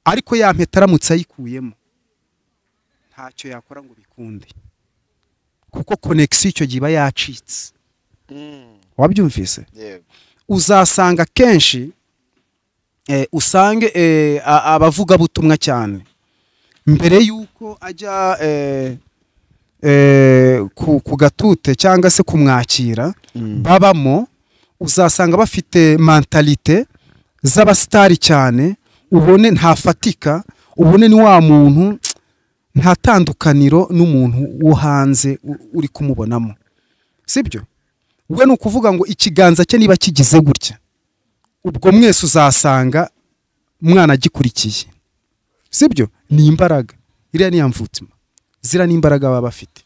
ariko ya mpeta aramutse ayikuyemo ntacyo yakora ngo bikunde, kuko connection icyo gihe iba yacitse. Wabyumvise? Uzasanga kenshi usange abavuga butumwa cyane mbere yuko ajya ku gatute cyangwa se kumwakira babamo, uzasanga bafite mentalite z'abastari cyane, ubone ntafatika, ubone ni wa muntu nta tandukaniro n'umuntu wo hanze uri kumubonamo, sibyo? We ni ukuvuga ngo ikiganza cye niba kigize gutya, ubwo mwese uzasanga mwana agikurikiye, sibyo? Ni imbaraga iriya ni yamvutima, zira ni imbaraga baba bafite.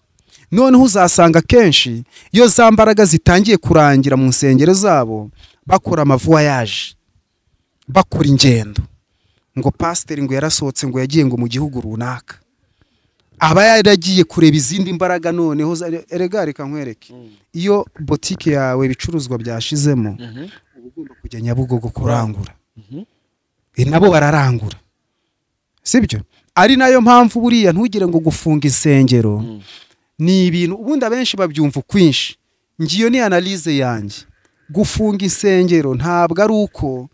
Noneho uzasanga kenshi iyo za mbaraga zitangiye kurangira mu nsengero zabo, bakora amavoyage, bakora ingendo, ngo pasiteri ngo yarasohotse ngo yagiye ngo mu gihugu runaka, aba yaragiye kureba izindi mbaraga. Noneho erega reka nkwereke, iyo botike yawe ibicuruzwa byashizemo, uba ugomba kujya Nyabugogo kurangura, nabo bararangura, sibyo? Ari nayo mpamvu buriya ntugire ngo gufunga insengero ni ibintu ubundi abenshi babyumva kwinshi. Ngiyo ni analyse yanjye. Gufunga insengero ntabwo ari uko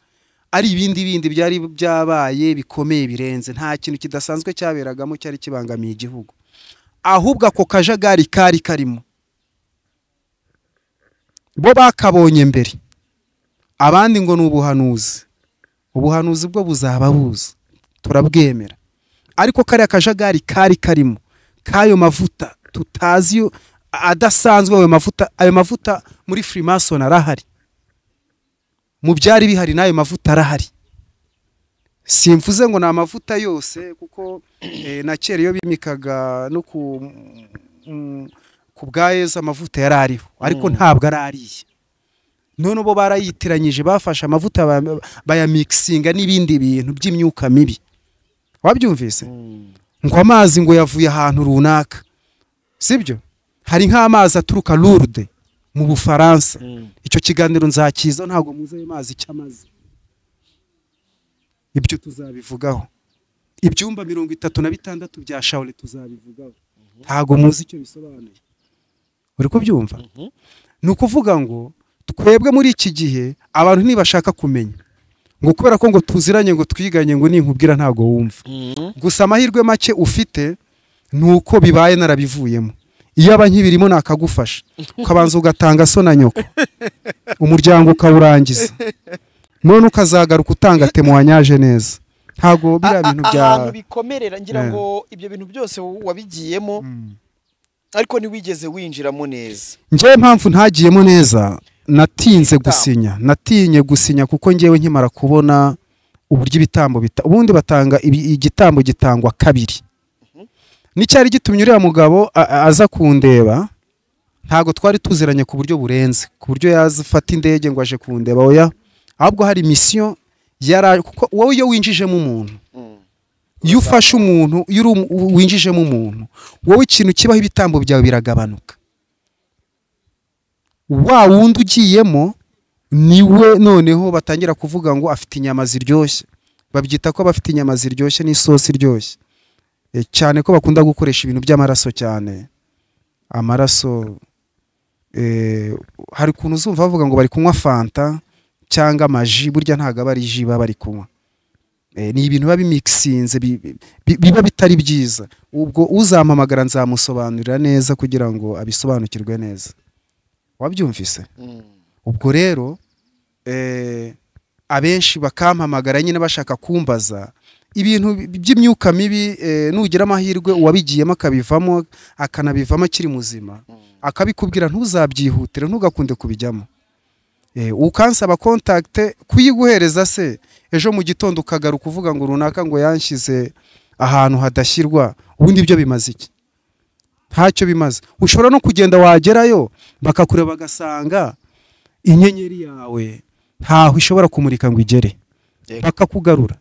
ari ibindi bindi byari byabaye bikomeye birenze, nta kintu kidasanzwe cyaberagamo cyari kibangamiye igihugu, ahubwo ako kajagari kari karimo bo bakabonye mbere, abandi ngo ni ubuhanuzi. Ubuhanuzi bwo buzaba buza, turabwemera, ariko kariya kajagari kari karimo kayo mavuta tutazi adasanzwe, ayo mavuta muri Freemason arahari, mu byari bihari nayo mavuta arahari. Simvuze ngo ni amavuta yose, kuko na kera iyo bimikaga no ku bwa Yezu amavuta yari ariho, ariko ntabwo ari ariye. None bo barayitiranyije, bafashe amavuta bayamixinga n'ibindi bintu by'imyuka mibi. Wabyumvise? Ngo amazi ngo yavuye ahantu runaka, sibyo? Hari nk'amazi aturuka Lourdes, mu Bufaransa. Icyo kiganiro nzakiza, ntabwo muzi ayo mazi icyo amaze. Ibyo tuzabivugaho. Ibyumba 36 bya Shaole tuzabivugaho. Ntabwo muzi icyo bisobanuye. Uri kubyumva? Ni ukuvuga ngo twebwe muri iki gihe abantu ntibashaka kumenya, ngo kubera ko ngo tuziranye, ngo twiganye, ngo ninkubwira ntabwo wumva. Gusa amahirwe make ufite ni uko bibaye narabivuyemo. Iyo aba nkibirimo nakagufasha, ukabanza ugatanga so na nyoko, umuryango ukawurangiza, none ukazagaruka utanga temoignage neza. Ntabwo biriya bintu bya ahantu bikomerera, ngira ngo ibyo bintu byose wabigiyemo ariko ntiwigeze winjiramo neza. Njyewe mpamvu ntagiyemo neza, natinze gusinya, natinye gusinya kuko njyewe nkimara kubona uburyo ibitambo ubundi batanga igitambo gitangwa kabiri. Nicyari gitumye uriya mugabo aza kundeba, ntago twari tuziranye ku buryo burenze, ku buryo yazafata indege ngo aje kundeba, oya, ahubwo hari mission yara, kuko wowe iyo winjijemo umuntu, iyo ufashe umuntu, iyo winjijemo umuntu, wowe ikintu kibaho ibitambo byawe biragabanuka. Wa wundi ugiyemo niwe noneho batangira kuvuga ngo afite inyama ziryoshye. Babyita ko bafite inyama ziryoshye n'isosi iryoshye. Cyane ko bakunda gukoresha ibintu by'amaraso cyane. Amaraso, hari ukuntu uzumva bavuga ngo bari kunywa fanta cyangwa amaji, burya ntago aba ari ji baba bari kunywa. Ni ibintu biba bimixinze, biba bitari byiza. Ubwo uzampamagara nzamusobanurira neza kugira ngo abisobanukirwe neza. Wabyumvise? Ubwo rero abenshi bakampamagara nyine bashaka kumbaza ibintu by'imyuka mibi. Nugira amahirwe uwabigiyemo akabivamo, akanabivamo akiri muzima, akabikubwira, ntuzabyihutire, ntugakunde kubijyamo. Ukansaba contact kuyiguhereza se ejo mu gitondo ukagaruka uvuga ngo runaka ngo yanshyize ahantu hadashyirwa, ubundi ibyo bimaze iki? Ntacyo bimaze. Ushobora no kugenda wagerayo bakakureba bagasanga inyenyeri yawe ntaho ishobora kumurika ngo igere, bakakugarura.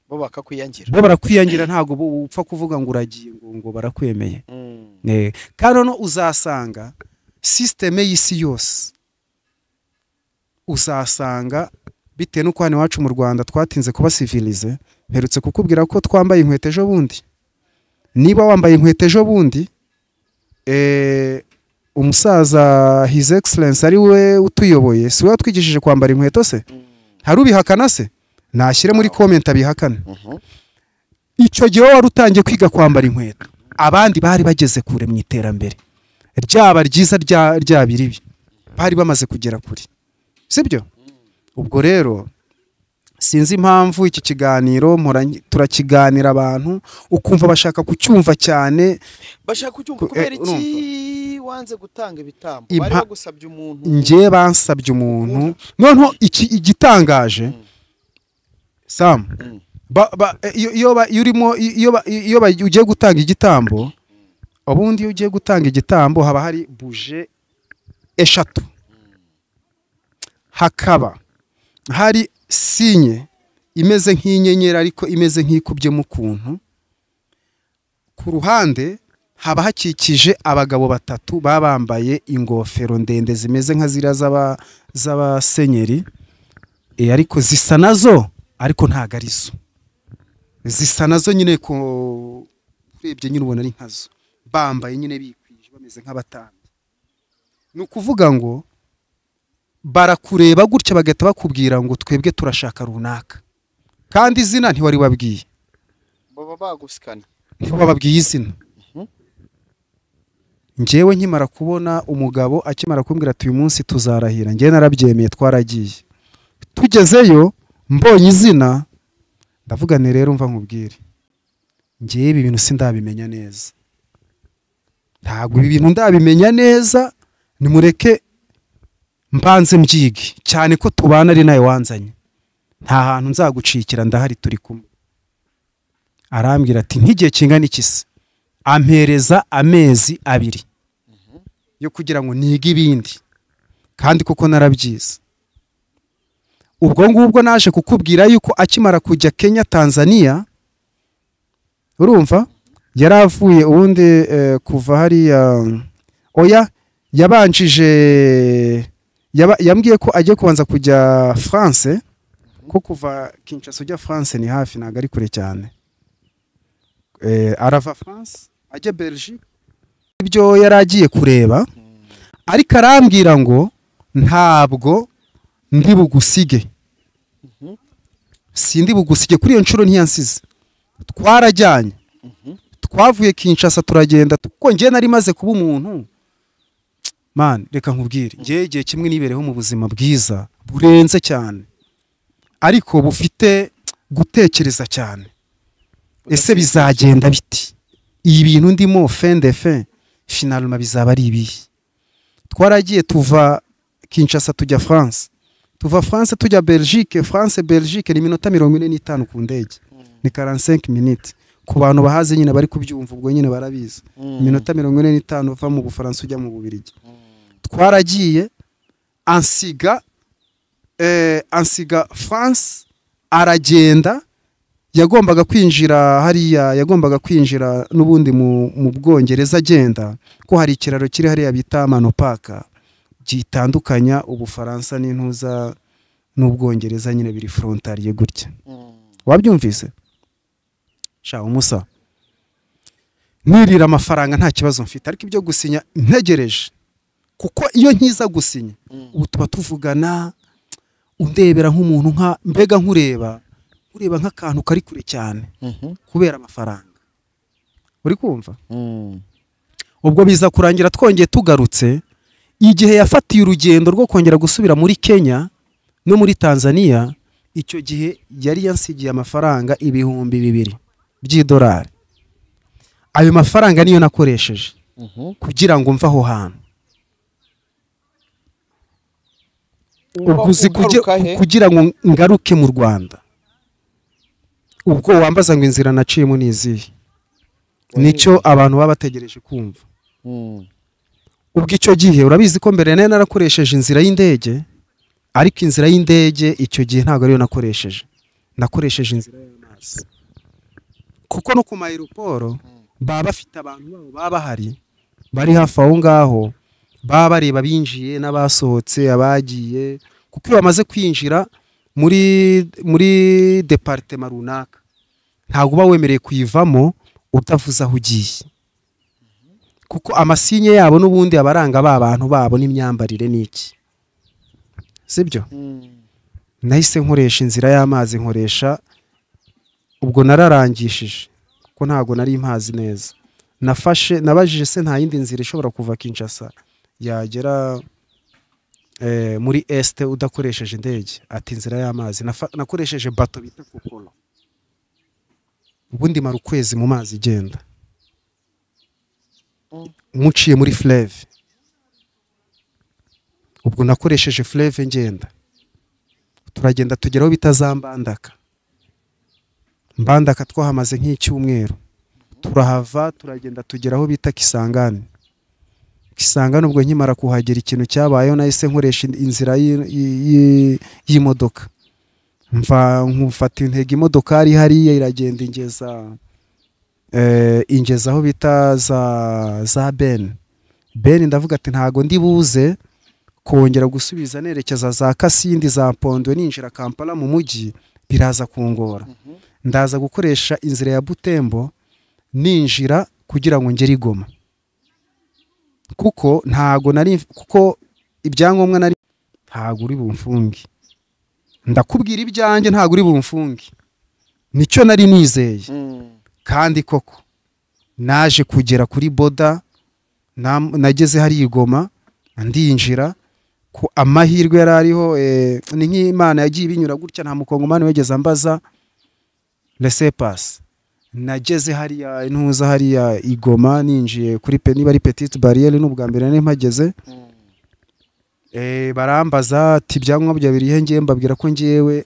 Bo bakakwiyangira. Bo barakwiyangira, ntago upfa kuvuga ngo uragiye ngo barakwemeye. Kandi no uzasanga systeme y'isi yose, uzasanga bitewe n'uko hano iwacu mu Rwanda twatinze kuba civilize. Mperutse kukubwira ko twambaye inkweto ejo bundi. Niba wambaye inkweto ejo bundi, umusaza His Excellence ari we utuyoboye, si we watwigishije kwambara inkweto se? Hari ubihakana se? Nashyire muri comment abihakana. Icyo gihe wari utangiye kwiga kwambara inkweto, abandi bari bageze kure mu iterambere, ryaba ryiza ryaba iribi, bari bamaze kugera kure, sibyo? Ubwo rero sinzi impamvu iki kiganiro turakiganira abantu ukumva bashaka kucyumva cyane, bashaka kucyumva kubera iki wanze gutanga ibitambo? Bari bagusabye umuntu. Nje bansabye umuntu. Noneho iki igitangaje Sam, iyo ugiye gutanga igitambo, ubundi iyo ugiye gutanga igitambo haba hari buje 3, hakaba hari sinye imeze nk'inyenyeri ariko imeze nk'ikubyemo ukuntu, ku ruhande haba hakikije abagabo 3 baba bambaye ingofero ndende zimeze nka ziriya z'abasenyeri, ariko zisa nazo, ariko ntago ari zo. Zisa nazo nyine, ko urebye nyine ubona ari nkazo, bambaye nyine bikwije bameze nk'abatambyi. Ni ukuvuga ngo barakureba gutya bagahita bakubwira ngo twebwe turashaka runaka, kandi izina ntiwari wabwiye, baba bagusikana, ntiwababwiye izina. Njyewe nkimara kubona umugabo akimara kumbwira ati uyu munsi tuzarahira, njyewe narabyemeye, twaragiye. Tugezeyo mbonye izina ndavuga nti rero mva nkubwire, njyewe ibi bintu sindabimenya neza, ntabwo ibi bintu ndabimenya neza, nimureke mbanze mbyige, cyane ko tubana ari nawe wanzanye, nta hantu nzagucikira, ndahari turi kumwe. Arambwira ati nk'igihe kingana iki se? Ampereza amezi 2 yo kugira ngo nige ibindi, kandi kuko narabyize. Ubwo ngubwo naje kukubwira yuko akimara kujya Kenya, Tanzania, urumva yaravuye ubundi kuva hariya, oya Yabanjije yambwiye ko agiye kubanza kujya France, ko kuva Kinshasa ujya France ni hafi, ntabwo ari kure cyane. Arava France ajya Belgique, ibyo yari agiye kureba, ariko arambwira ngo ntabwo ndi bugusige, sindi bugusige. Kuri iyo nshuro ntiyansize, twarajyanye, twavuye Kinshasa turagenda, kuko njye nari maze kuba umuntu. Man, reka nkubwire, njye igihe kimwe nibereho mu buzima bwiza burenze cyane, ariko bufite gutekereza cyane. Ese bizagenda biti? Ibi bintu ndimo fin de fin finalement bizaba ari ibihe? Twaragiye tuva Kinshasa tujya France, tuva France tujya Belgique, France Belgique ni iminota 45 ku ndege, ni 45 minutes. Ku bantu bahaze nyine bari kubyumva ubwo nyine barabizi, iminota 45 uva mu Bufaransa ujya mu Bubiligi. Twaragiye ansiga France aragenda, yagombaga kwinjira hariya, yagombaga kwinjira n'ubundi mu Bwongereza agenda, ko hari ikiraro kiri hariya bita Manopaka gitandukanya Ubufaransa n'intuza n'Ubwongereza, nyine biri frontalier gutya. Wabyumvise? Sha umusa, nirira amafaranga nta kibazo mfite, ariko ibyo gusinya ntegereje, kuko iyo nkiza gusinya ubu tuba tuvugana, undebera nk'umuntu nka mbega nkureba ureba nk'akantu kari kure cyane kubera amafaranga. Uri kumva? Ubwo biza kurangira twongeye tugarutse, igihe yafatiye urugendo rwo kongera gusubira muri Kenya no muri Tanzania, icyo gihe yari yansigiye amafaranga 2000 by'idolari. Ayo mafaranga niyo nakoresheje kugira ngo mve aho hantu. Uguzi kugira ngo ngaruke mu Rwanda. Ubwo wambaza ngo inzira naciyemo ni izihe, nicyo abantu baba bategereje kumva. Ubwo icyo gihe urabizi ko mbere nari narakoresheje inzira y'indege, ariko inzira y'indege icyo gihe ntabwo ariyo nakoresheje, nakoresheje inzira y'amazi, kuko no ku aeroport baba bafite abantu babo baba bahari bari hafi aho ngaho, baba bareba binjiye n'abasohotse, abagiye, kuko iyo bamaze kwinjira muri departement runaka ntabwo uba wemereye kuyivamo utavuze aho ugiye, kuko amasinye yabo n'ubundi abaranga ba bantu babo n'imyambarire n'iki, sibyo? Nahise nkoresha inzira y'amazi, nkoresha ubwo nararangishije kuko ntago nari mpazi neza. Nafashe nabajije se nta yindi nzira ishobora kuva Kinshasa yagera muri Este udakoresheje indege, ati inzira y'amazi. Nakoresheje bato bita Kokolo, ubundi mara ukwezi mu mazi igenda muciye muri fleuve. Ubwo nakoresheje fleuve ngenda, turagenda tugeraho bita za Mbandaka. Mbandaka twahamaze nk'icyumweru, turahava turagenda tugeraho bita Kisangani. Kisangani ubwo nkimara kuhagera ikintu cyabayeho, nahise nkoresha inzira y'imodoka, mva nkufata intego imodoka ari hariya iragenda ingeza ingeza aho bita za Ben. Ben ndavuga ati ntago ndi buze kongera gusubiza nerekeza za Kasindi za Pondwe ninjira Kampala mu mujyi, biraza kungora. Ndaza gukoresha inzira ya Butembo ninjira kugira ngo ngere Goma, kuko ntago nari, kuko ibyangombwa nari ntago uri bumfungi, ndakubwira ibyanjye ntago uri bumfungi, nicyo nari nizeye. Kandi koko naje kugera kuri boda, nageze hari Goma ndinjira, ku amahirwe yari ariho ni nk'Imana yagiye ibinyura gutya, nta mukongomani wegeze ambaza laissez passer. Nageze hariya intuza hariya Igoma, ninjiye kuri niba ari petite barrière n'ubwa mbere nari mpageze, barambaza ati ibyangombwa bya biri he, mbabwira ko ngiyewe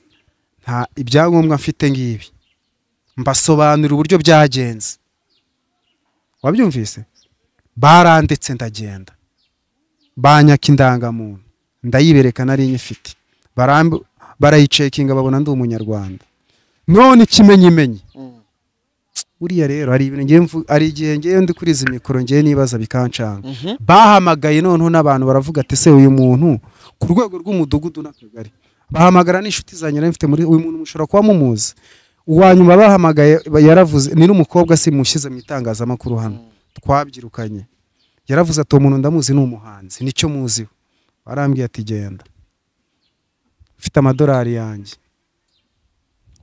nta ibyangombwa mfite ngibi, mbasobanurira uburyo byagenze. Wabyumvise? Baranditse ndagenda, banyaka indangamuntu ndayibereka nari nyifite, barayicekinga babona ndi umunyarwanda. None ikimenyimenyi Buriya rero hari ibintu ngiye, hari igihe ngiye ndi kuri izi mikoro ngiye nibaza bikancanga. Bahamagaye noneho n'abantu baravuga ati se uyu muntu ku rwego rw'umudugudu n'akagari, bahamagara n'inshuti zanjye nari mfite muri uyu muntu mushobora kuba mumuzi. Uwa nyuma bahamagaye yaravuze, ni n'umukobwa simushyize mu itangazamakuru hano twabyirukanye, yaravuze ati uwo muntu ndamuzi ni umuhanzi nicyo muziho. Barambwiye ati genda mfite amadolari yanjye.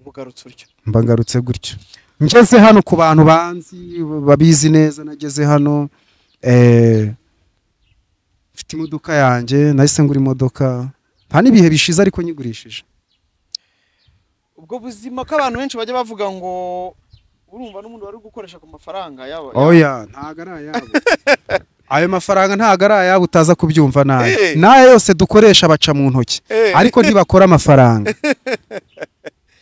Ubugarutse utyo? Mbagarutse gutyo. Ngeze hano ku bantu banzi babizi neza, nageze hano mfite imodoka yanjye, nahise ngura imodoka nta n'ibihe bishize ariko nyigurishije. Ubwo buzima ko abantu benshi bajya bavuga ngo urumva n'umuntu wari gukoresha ku mafaranga yabo. Oya, ntago ari ayabo. Ayo mafaranga ntago ari ayabo, utaza kubyumva nabi. N'aya yose dukoresha baca mu ntoki, ariko ntibakora amafaranga.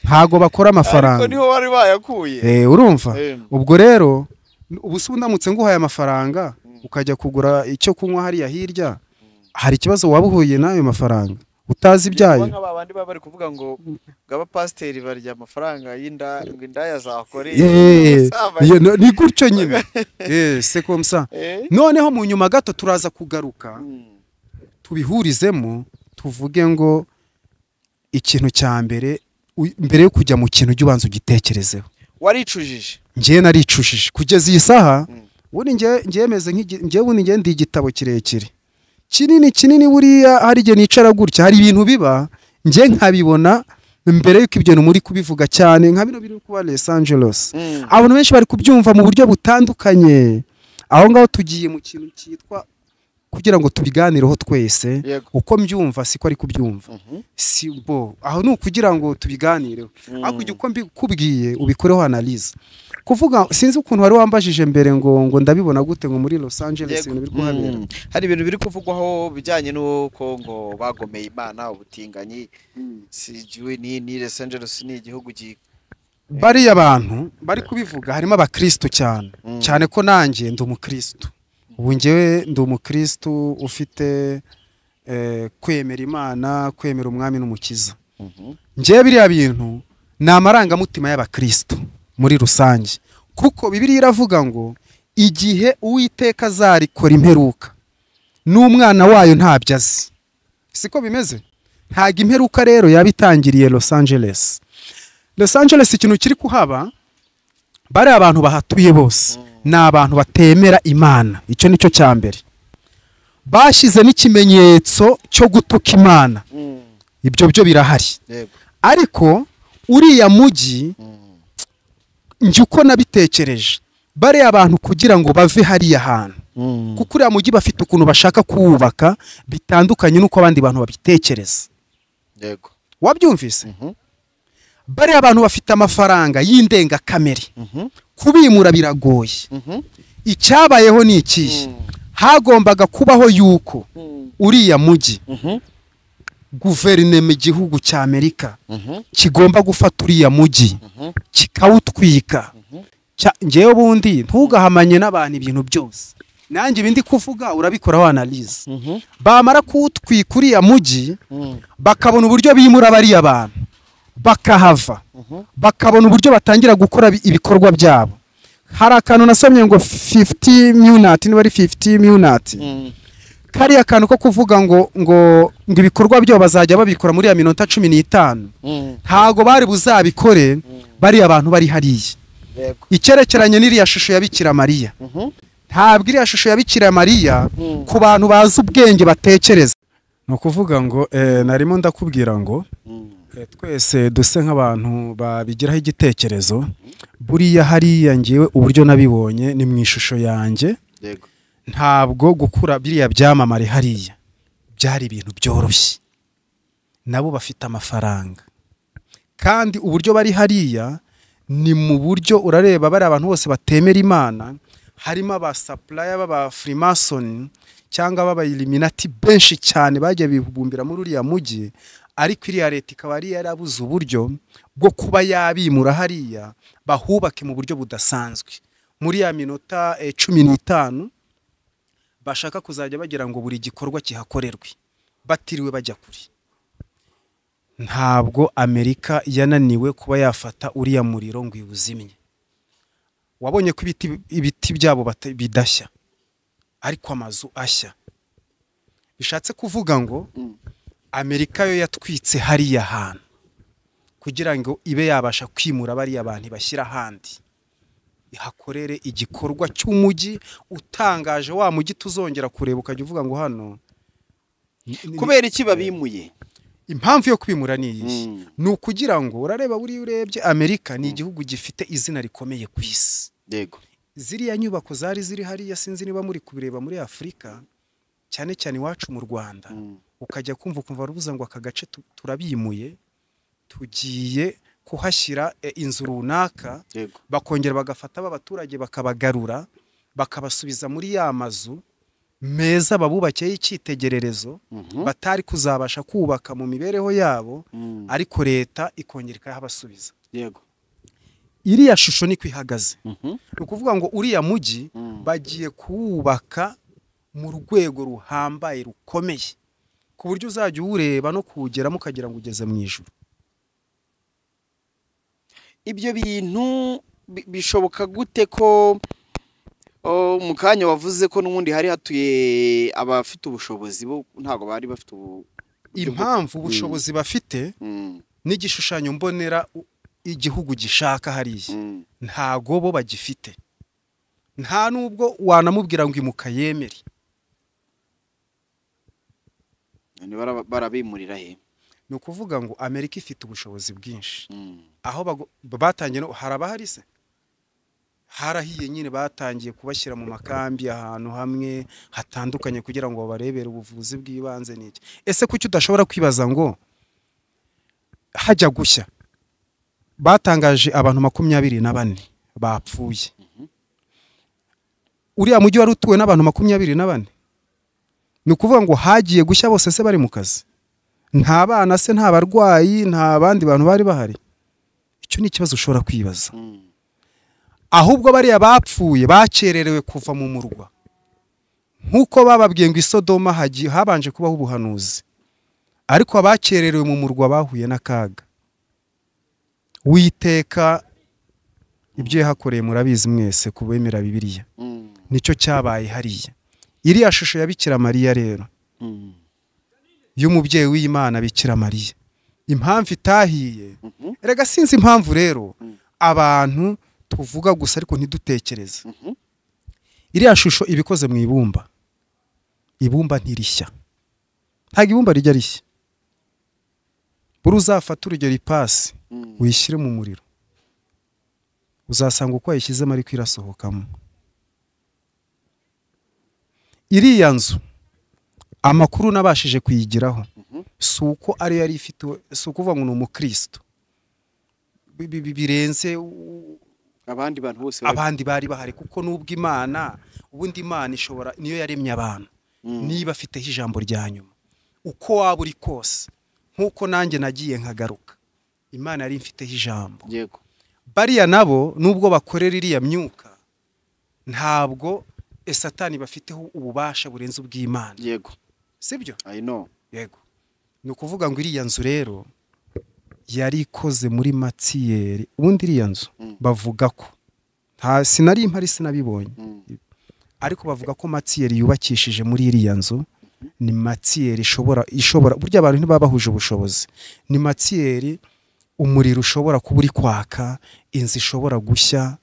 Ntago bakora amafaranga. Ariko niho wari bayakuye. Urumva? Ubwo rero ubu se ndamutse nguhaye amafaranga ukajya kugura icyo kunywa hariya hirya, hari ikibazo waba uhuye n'ayo mafaranga utazi ibyayo? Nk'aba bandi baba bari kuvuga ngo abapasiteri barya amafaranga y'inda, ngo indaya zakoreye. Ni gutyo nyine. C'est comme ça. Noneho mu nyuma gato turaza kugaruka tubihurizemo, tuvuge ngo ikintu cya mbere mbere yo kujya mu kintu ujye ubanza ugitekerezeho. Waricujije? Njye naricujije kugeza iyi saha. Ubundi njye meze nk'njye ubundi njye ndi igitabo kirekire kinini kinini, buriya hari igihe nicara gutya hari ibintu biba njye nkabibona mbere yuko ibyo muri kubivuga cyane, nka bino biri kuba Los Angeles. Abantu benshi bari kubyumva mu buryo butandukanye. Aho ngaho tugiye mu kintu cyitwa kugira ngo tubiganireho twese, uko mbyumva siko ari kubyumva, si bo aho ni ukugira ngo tubiganireho, ariko ujye uko mbikubwiye ubikoreho analyse. Kuvuga sinzi ukuntu wari wambajije mbere ngo ndabibona gute ngo muri Los Angeles ibintu biri kuhabera. Hari ibintu biri kuvugwaho bijyanye n'uko ngo bagomeye Imana, ubutinganyi, si ni Los Angeles ni igihugu bariya abantu bari kubivuga harimo abakristo cyane cyane, ko nanjye ndi umukristo. Ubu njyewe ndi umukristo ufite kwemera Imana, kwemera umwami n'umukiza. Njyewe biriya bintu ni amarangamutima y'abakristo muri rusange, kuko Bibiliya iravuga ngo igihe Uwiteka azarikora imperuka n'umwana wayo ntabyo azi. Siko bimeze? Ntago imperuka rero yabitangiriye Los Angeles. Los Angeles ikintu kiri kuhaba, bari abantu bahatuye bose ni abantu batemera Imana, icyo nicyo cya mbere. Bashize n'ikimenyetso cyo gutuka Imana, ibyo byo birahari. Ariko uriya mujyi njye uko nabitekereje, bari abantu kugira ngo bave hariya hantu, kuko uriya mujyi bafite ukuntu bashaka kuwubaka bitandukanye n'uko abandi bantu babitekereza. Yego. Wabyumvise? Bari abantu bafite amafaranga y'indengakamere, kubimura biragoye. Icyabayeho ni ikihe? Hagombaga kubaho yuko uriya mujyi guverinoma igihugu cya Amerika kigomba gufata uriya mujyi kikawutwika. Njyewe bundi ntugahamanye n'abantu ibintu byose, nanjye ibindi kuvuga urabikora analyse. Bamara kuwutwika uriya mujyi bakabona uburyo bimura bariya abantu bakahava, bakabona uburyo batangira gukora ibikorwa byabo. Hari akantu nasomye ngo 50 minutes, niba ari 50 minutes, kariya kantu ko kuvuga ngo ngo ngo ibikorwa byabo bazajya babikora muri ya minota 15, ntago bari buzabikore bari abantu bari hariya. Icyerekeranye n'iriya shusho ya Bikira Mariya, ntabwo iriya shusho ya Bikira Mariya ku bantu bazi ubwenge batekereza. Ni ukuvuga ngo narimo ndakubwira ngo twese duse nk'abantu babigiraho igitekerezo. Buriya hariya ngewe uburyo nabibonye ni mu ishusho yanjye, ntabwo gukura biriya byamamare hariya byari ibintu byoroshye. Nabo bafite amafaranga, kandi uburyo bari hariya ni mu buryo urareba bari abantu bose batemera Imana, harimo aba supplier baba Freemason cyangwa baba Illuminati benshi cyane bagiye bibumbira muri uriya mujyi, ariko iriya leta ikaba ari yarabuze uburyo bwo kuba yabimura hariya bahubake mu buryo budasanzwe. Muri ya minota 15 bashaka kuzajya bagira ngo buri gikorwa kihakorerwe batiriwe bajya kuri. Ntabwo Amerika yananiwe kuba yafata uriya muriro ngo iwuzimye. Wabonye ko ibiti byabo bidashya, ariko amazu ashya. Bishatse kuvuga ngo Amerika yo yatwitse hariya hantu kugira ngo ibe yabasha kwimura bariya bantu bashyira ahandi, ihakorere igikorwa cy'umujyi utangaje, wa mujyi tuzongera kureba ukajya uvuga ngo hano. Kubera iki babimuye? Impamvu yo kwimura ni iyi, ni ukugira ngo urareba, buriya urebye Amerika ni igihugu gifite izina rikomeye ku isi. Yego. Ziriya nyubako zari ziri hariya, sinzi niba muri kubireba muri Afurika, cyane cyane iwacu mu Rwanda, ukajya kumva ukumva rubuza ngo aka gace turabimuye, tugiye kuhashyira inzu runaka. Bakongera bagafata abaturage bakabagarura, bakabasubiza muri ya mazu meza babubakiye icyitegererezo batari kuzabasha kubaka mu mibereho yabo, ariko leta ikongera ikahabasubiza. Yego. Iriya shusho niko ihagaze. Ni ukuvuga ngo uriya mujyi bagiye kuwubaka mu rwego ruhambaye rukomeye, ku buryo uzajya uwureba no kuwugeramo ukagira ngo ugeze mu ijuru. Ibyo bintu bishoboka gute ko mu kanya wavuze ko n'ubundi hari hatuye abafite ubushobozi, bo ntabwo bari bafite impamvu ubushobozi bafite n'igishushanyo mbonera igihugu gishaka hariya, ntago bo bagifite. Nta nubwo wanamubwira ngo imuka yemere. Barabimurira he? Ni ukuvuga ngo Amerika ifite ubushobozi bwinshi. Aho batangiye harabahari se, harahiye nyine, batangiye kubashyira mu makambi ahantu hamwe hatandukanye kugira ngo babarebere ubuvuzi bw'ibanze n'iki. Ese kuki udashobora kwibaza ngo hajya gushya batangaje abantu 24 bapfuye, uriya mujyi wari utuwe n'abantu 24? Ni ukuvuga ngo hagiye gushya bose se bari mu kazi, nta bana se, nta barwayi, nta bandi bantu bari bahari? Icyo ni ikibazo ushobora kwibaza. Ahubwo bariya bapfuye bakererewe kuva mu murwa, nkuko bababwiye ngo Isodoma habanje kubaho ubuhanuzi, ariko abakererewe mu murwa bahuye n'akaga. Witeka ibyo yahakoreye murabizi mwese kubemera Bibiliya, nicyo cyabaye hariya. Iriya shusho ya Bikira Mariya rero, y'umubyeyi w'Imana Bikira Mariya, impamvu itahiye, erega sinzi impamvu rero abantu tuvuga gusa ariko ntidutekereze. Iriya shusho ibikoze mu ibumba, ibumba ntirishya, ntabwo ibumba rijya rishya. Buri uzafata urugero ipasi uyishyire mu muriro, uzasanga uko wayishyizemo ariko irasohokamo. Iriya nzu amakuru nabashije kuyigiraho si uko ari yari ifite, si ukuvuga ngo ni umukristo birenze abandi bantu bose abandi bari bahari, kuko nubwo Imana, ubundi Imana ishobora, niyo yaremye abantu, niba afiteho ijambo rya nyuma uko waba uri kose, nkuko nanjye nagiye nkagaruka, Imana yari ifiteho ijambo. Yego. Bariya nabo nubwo bakorera iriya myuka, ntabwo Satani bafiteho ububasha burenze ubw'Imana. Yego. Sibyo? I know. Yego. Ni ukuvuga ngo iriya nzu rero yari ikoze muri matiyeri. Ubundi iriya nzu bavuga ko nta sinari impari sinabibonye, ariko bavuga ko matiyeri yubakishije muri iriya nzu ni matiyeri ishobora burya abantu ntibaba bahuje ubushobozi, ni matiyeri umuriro ushobora kuba uri kwaka, inzu ishobora gushya,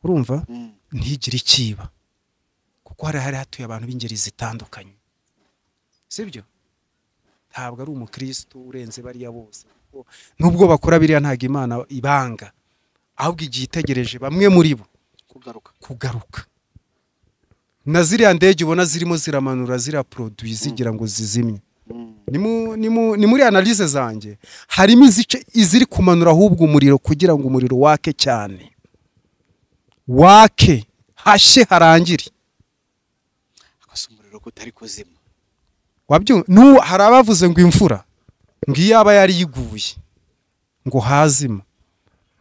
urumva ntigire ikiba, kuko hari hatuye abantu b'ingeri zitandukanye. Sibyo? Ntabwo ari umukristo urenze bariya bose, nubwo bakora biriya ntabwo Imana ibanga, ahubwo igihe itegereje bamwe muri bo kugaruka. Na ziriya ndege ubona zirimo ziramanura ziriya produit zigira ngo zizimye, ni muri analyse zanjye harimo iziri kumanura ahubwo umuriro kugira ngo umuriro wake cyane, wake hashye harangire. Akose umuriro kutari kuzima. Wabyo hari abavuze ngo imfura ngo iyaba yari yiguye ngo hazima.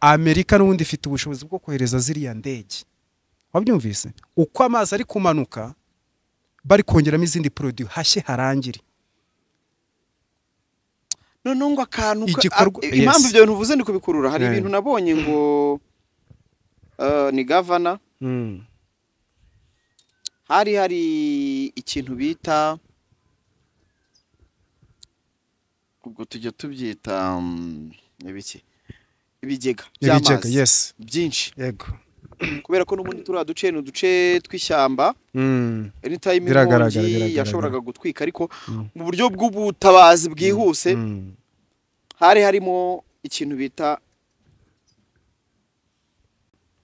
Amerika n'ubundi ifite ubushobozi bwo kohereza ziriya ndege. Wabyumvise? Uko amazi ari kumanuka bari kongeramo izindi produit hashye harangire. None ngo akantu impamvu ibyo bintu uvuze ndi kubikurura, hari ibintu nabonye ngo Ni gavana. Hari ikintu bita, ubwo tujya tubyita ibiki, ibigega by'amazi. Yes. Byinshi. Yego. Kubera ko n'ubundi turiya duce ni uduce tw'ishyamba, anytime inkongi yashoboraga gutwika, ariko mu buryo bw'ubutabazi bwihuse hari harimo ikintu bita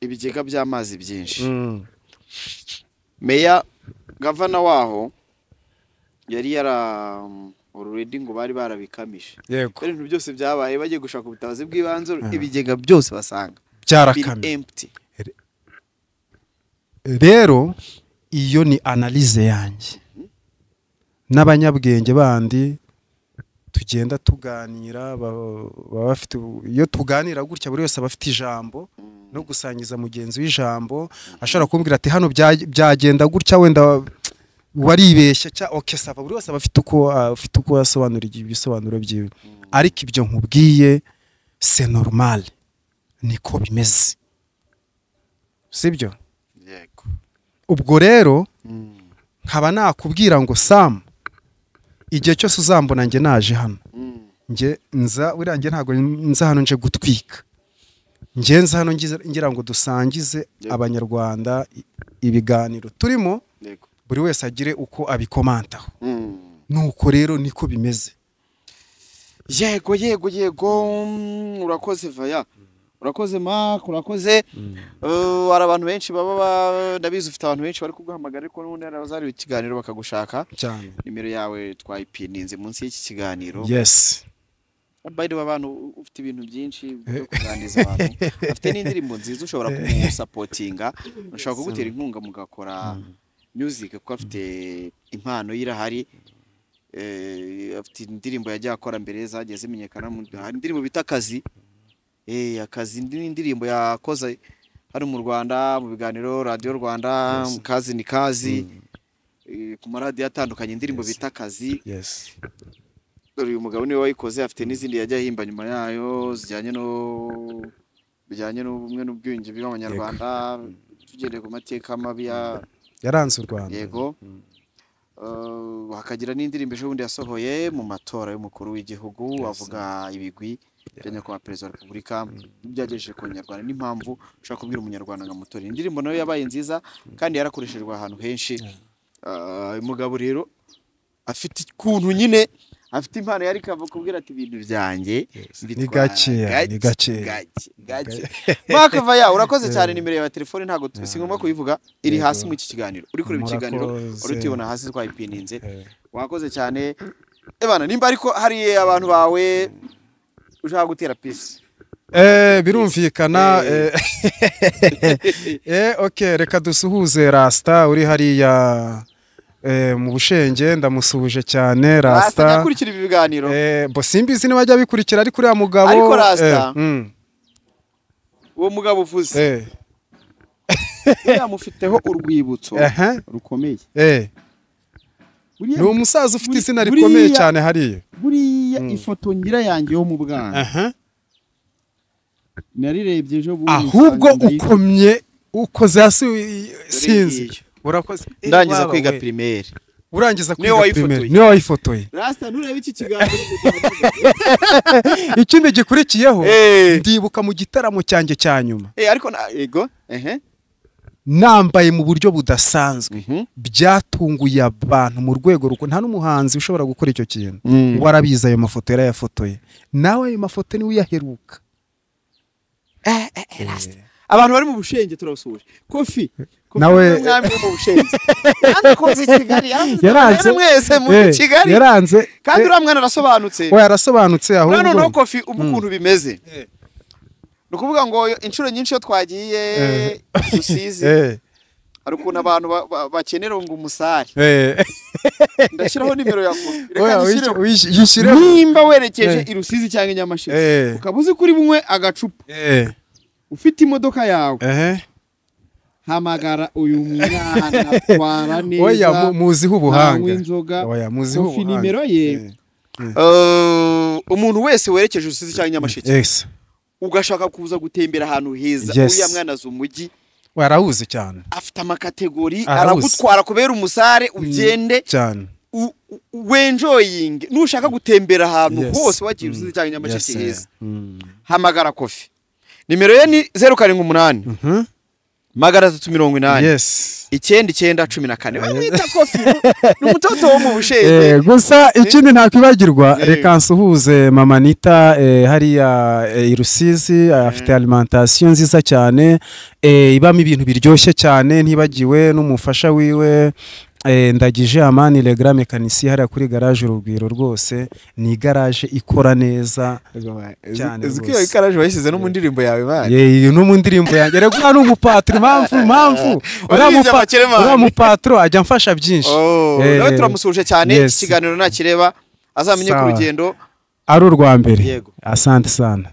ibigega by'amazi byinshi. Meya gavana waho yari yara already ngo bari barabikamije. Yego. Ibintu byose byabaye bagiye gushaka ubutabazi bw'ibanze, ibigega byose basanga byarakamye, empty. Rero iyo ni analyse yanjye n'abanyabwenge bandi tugenda tuganira, baba bafite, iyo tuganira gutya buri wese aba afite ijambo no gusangiza mugenzi w'ijambo, ashobora kumbwira ati hano byagenda gutya, wenda waribeshya cya okay sava, buri wese aba afite uko yasobanura ibisobanuro byiwe. Ariko ibyo nkubwiye c'est normal, niko bimeze, sibyo? Yego. Ubwo rero nkaba nakubwira ngo Sam, igihe cyose uzambona nge naje hano, nge nza buriya nge ntago nza hano nje gutwika, nge nza hano ngira ngo dusangize abanyarwanda ibiganiro turimo, buri wese agire uko abikomantaho. Nuko rero niko bimeze. Yego yego yego, urakoze Vaya, urakoze Mark, urakoze. Hari abantu benshi baba ndabizi ufite abantu benshi bari kuguhamagara, ariko n'ubundi hari ikiganiro bakagushaka cyane. Nimero yawe twayipininze munsi y'iki kiganiro. Yes. By the way, abantu ufite ibintu byinshi byo kuganiriza abantu, afite n'indirimbo nziza ushobora kumusapotinga, ushobora kugutera inkunga mugakora music, kuko afite impano yirahari. Afite indirimbo yagiye akora mbere zagiye zimenyekana, hari indirimbo bita Akazi. Akazi ni indirimbo yakoze hano mu Rwanda mu biganiro Radio Rwanda, Kazi ni Kazi, ku maradiyo atandukanye, indirimbo bita Akazi. Yes. Dore uyu mugabo niwe wayikoze, afite n'izindi yagiye ahimba nyuma yayo zijyanye no bijyanye n'ubumwe n'ubwiyunge bw'Abanyarwanda, tugendeye ku mateka mabi yaranze u Rwanda. Yego. Hakagira n'indirimbo ejo bundi yasohoye mu matora y'umukuru w'igihugu, avuga ibigwi bya nyakubahwa perezida wa Repubulika byagejeje ku Banyarwanda n'impamvu ushobora kubwira umunyarwanda ngo amutore. Indirimbo nayo yabaye nziza kandi yarakoreshejwe ahantu henshi. Uyu mugabo rero afite ukuntu nyine afite impano, yari kubwira ati ibintu byanjye ni gake, ni gake gake. Mark Vaya, urakoze cyane. Nimero ya telefone ntago si ngombwa kuyivuga, iri hasi mu iki kiganiro, uri kureba ikiganiro uri tuyibona hasi twayipininze. Wakoze cyane ebana. Nimba ariko hari abantu bawe ushaka gutera peace, birumvikana. Okay, reka dusuhuze Rasta uri hariya mu Bushenge, ndamusuhuje cyane Rasta. Rasta ibi biganiro bo simbizi niba ajya bikurikira, ariko uriya mugabo, ariko Rasta uwo mugabo uvuze yamufiteho urwibutso rukomeye. Ni umusaza ufite izina rikomeye cyane hariya. Buriya ifoto ngira yanjye yo mu bwana narirebye ejo bundi, ahubwo ukomye ukoze hasi sinzi. Urakoze. Ndangiza kwiga primaire. Urangiza kwiga primaire niwe wayifotoye. Rasta nturebe iki kiganiro. Ikindi gikurikiyeho, ndibuka mu gitaramo cyanjye cya nyuma. Ariko yego nambaye mu buryo budasanzwe, byatunguye abantu mu rwego ruko nta n'umuhanzi ushobora gukora icyo kintu. Warabizi ayo mafoto yarayafotoye, nawe ayo mafoto niwe uyaheruka. Rasta abantu bari mu Bushenge turabasuhuje. Kofi nawe mwami mu Bushenge yaranze Kigali, yaranze mwese mu Kigali yaranze, kandi uriya mwana arasobanutse. We arasobanutse ahubwo. None no Kofi ukuntu bimeze, ni ukuvuga ngo inshuro nyinshi iyo twagiye Rusizi hari ukuntu abantu bakenera ngo umusare, ndashyiraho nimero ya Kofi, reka nimba werekeje i Rusizi cyangwa i Nyamasheke ukaba uzi kuri bunywe agacupa ufite imodoka yawe, hamagara uyu mwana atwara neza. Oya muziho ubuhanga, oya muziho ubuhanga. Nimero ye, umuntu wese werekeje Rusizi cyangwa Nyamasheke Ugashaka kuza gutembera ahantu heza, Yes. uriya mwana azi umujyi. Warawuzi cyane. Afite amakategori. Arawuzi. Aragutwara kubera umusare, ugende cyane. Wenjoyinge. Nushaka gutembera ahantu hose wagiye Rusizi cyangwa Nyamasheke heza, hamagara Kofi. Nimero ye ni 078 380 9914. Bamwita Kofi, ni umutoto wo mu Bushenge. Gusa ikindi ntakwibagirwa, reka nsuhuze mama Nita hariya i Rusizi, afite alimentation nziza cyane, ibamo ibintu biryoshye cyane. Ntibagiwe n'umufasha wiwe Ndagije Amani, le grand mécanicien, hariya kuri garage Urugwiro. Rwose ni igaraje ikora neza cyane Uzi ko iyo rwose. ikaraje wayishyize no mu ndirimbo yawe, man? Ye, no mu ndirimbo yanjye. Reka, uriya ni umupatro. Impamvu uriya Waririmbye amakere, man. Uriya mupatro ajya amfasha byinshi. Oh, nawe turamusuhuje cyane. Yes. Ikiganiro nakireba azamenye ko Sawa. urugendo Ari urwa mbere. Yego. Asante sana.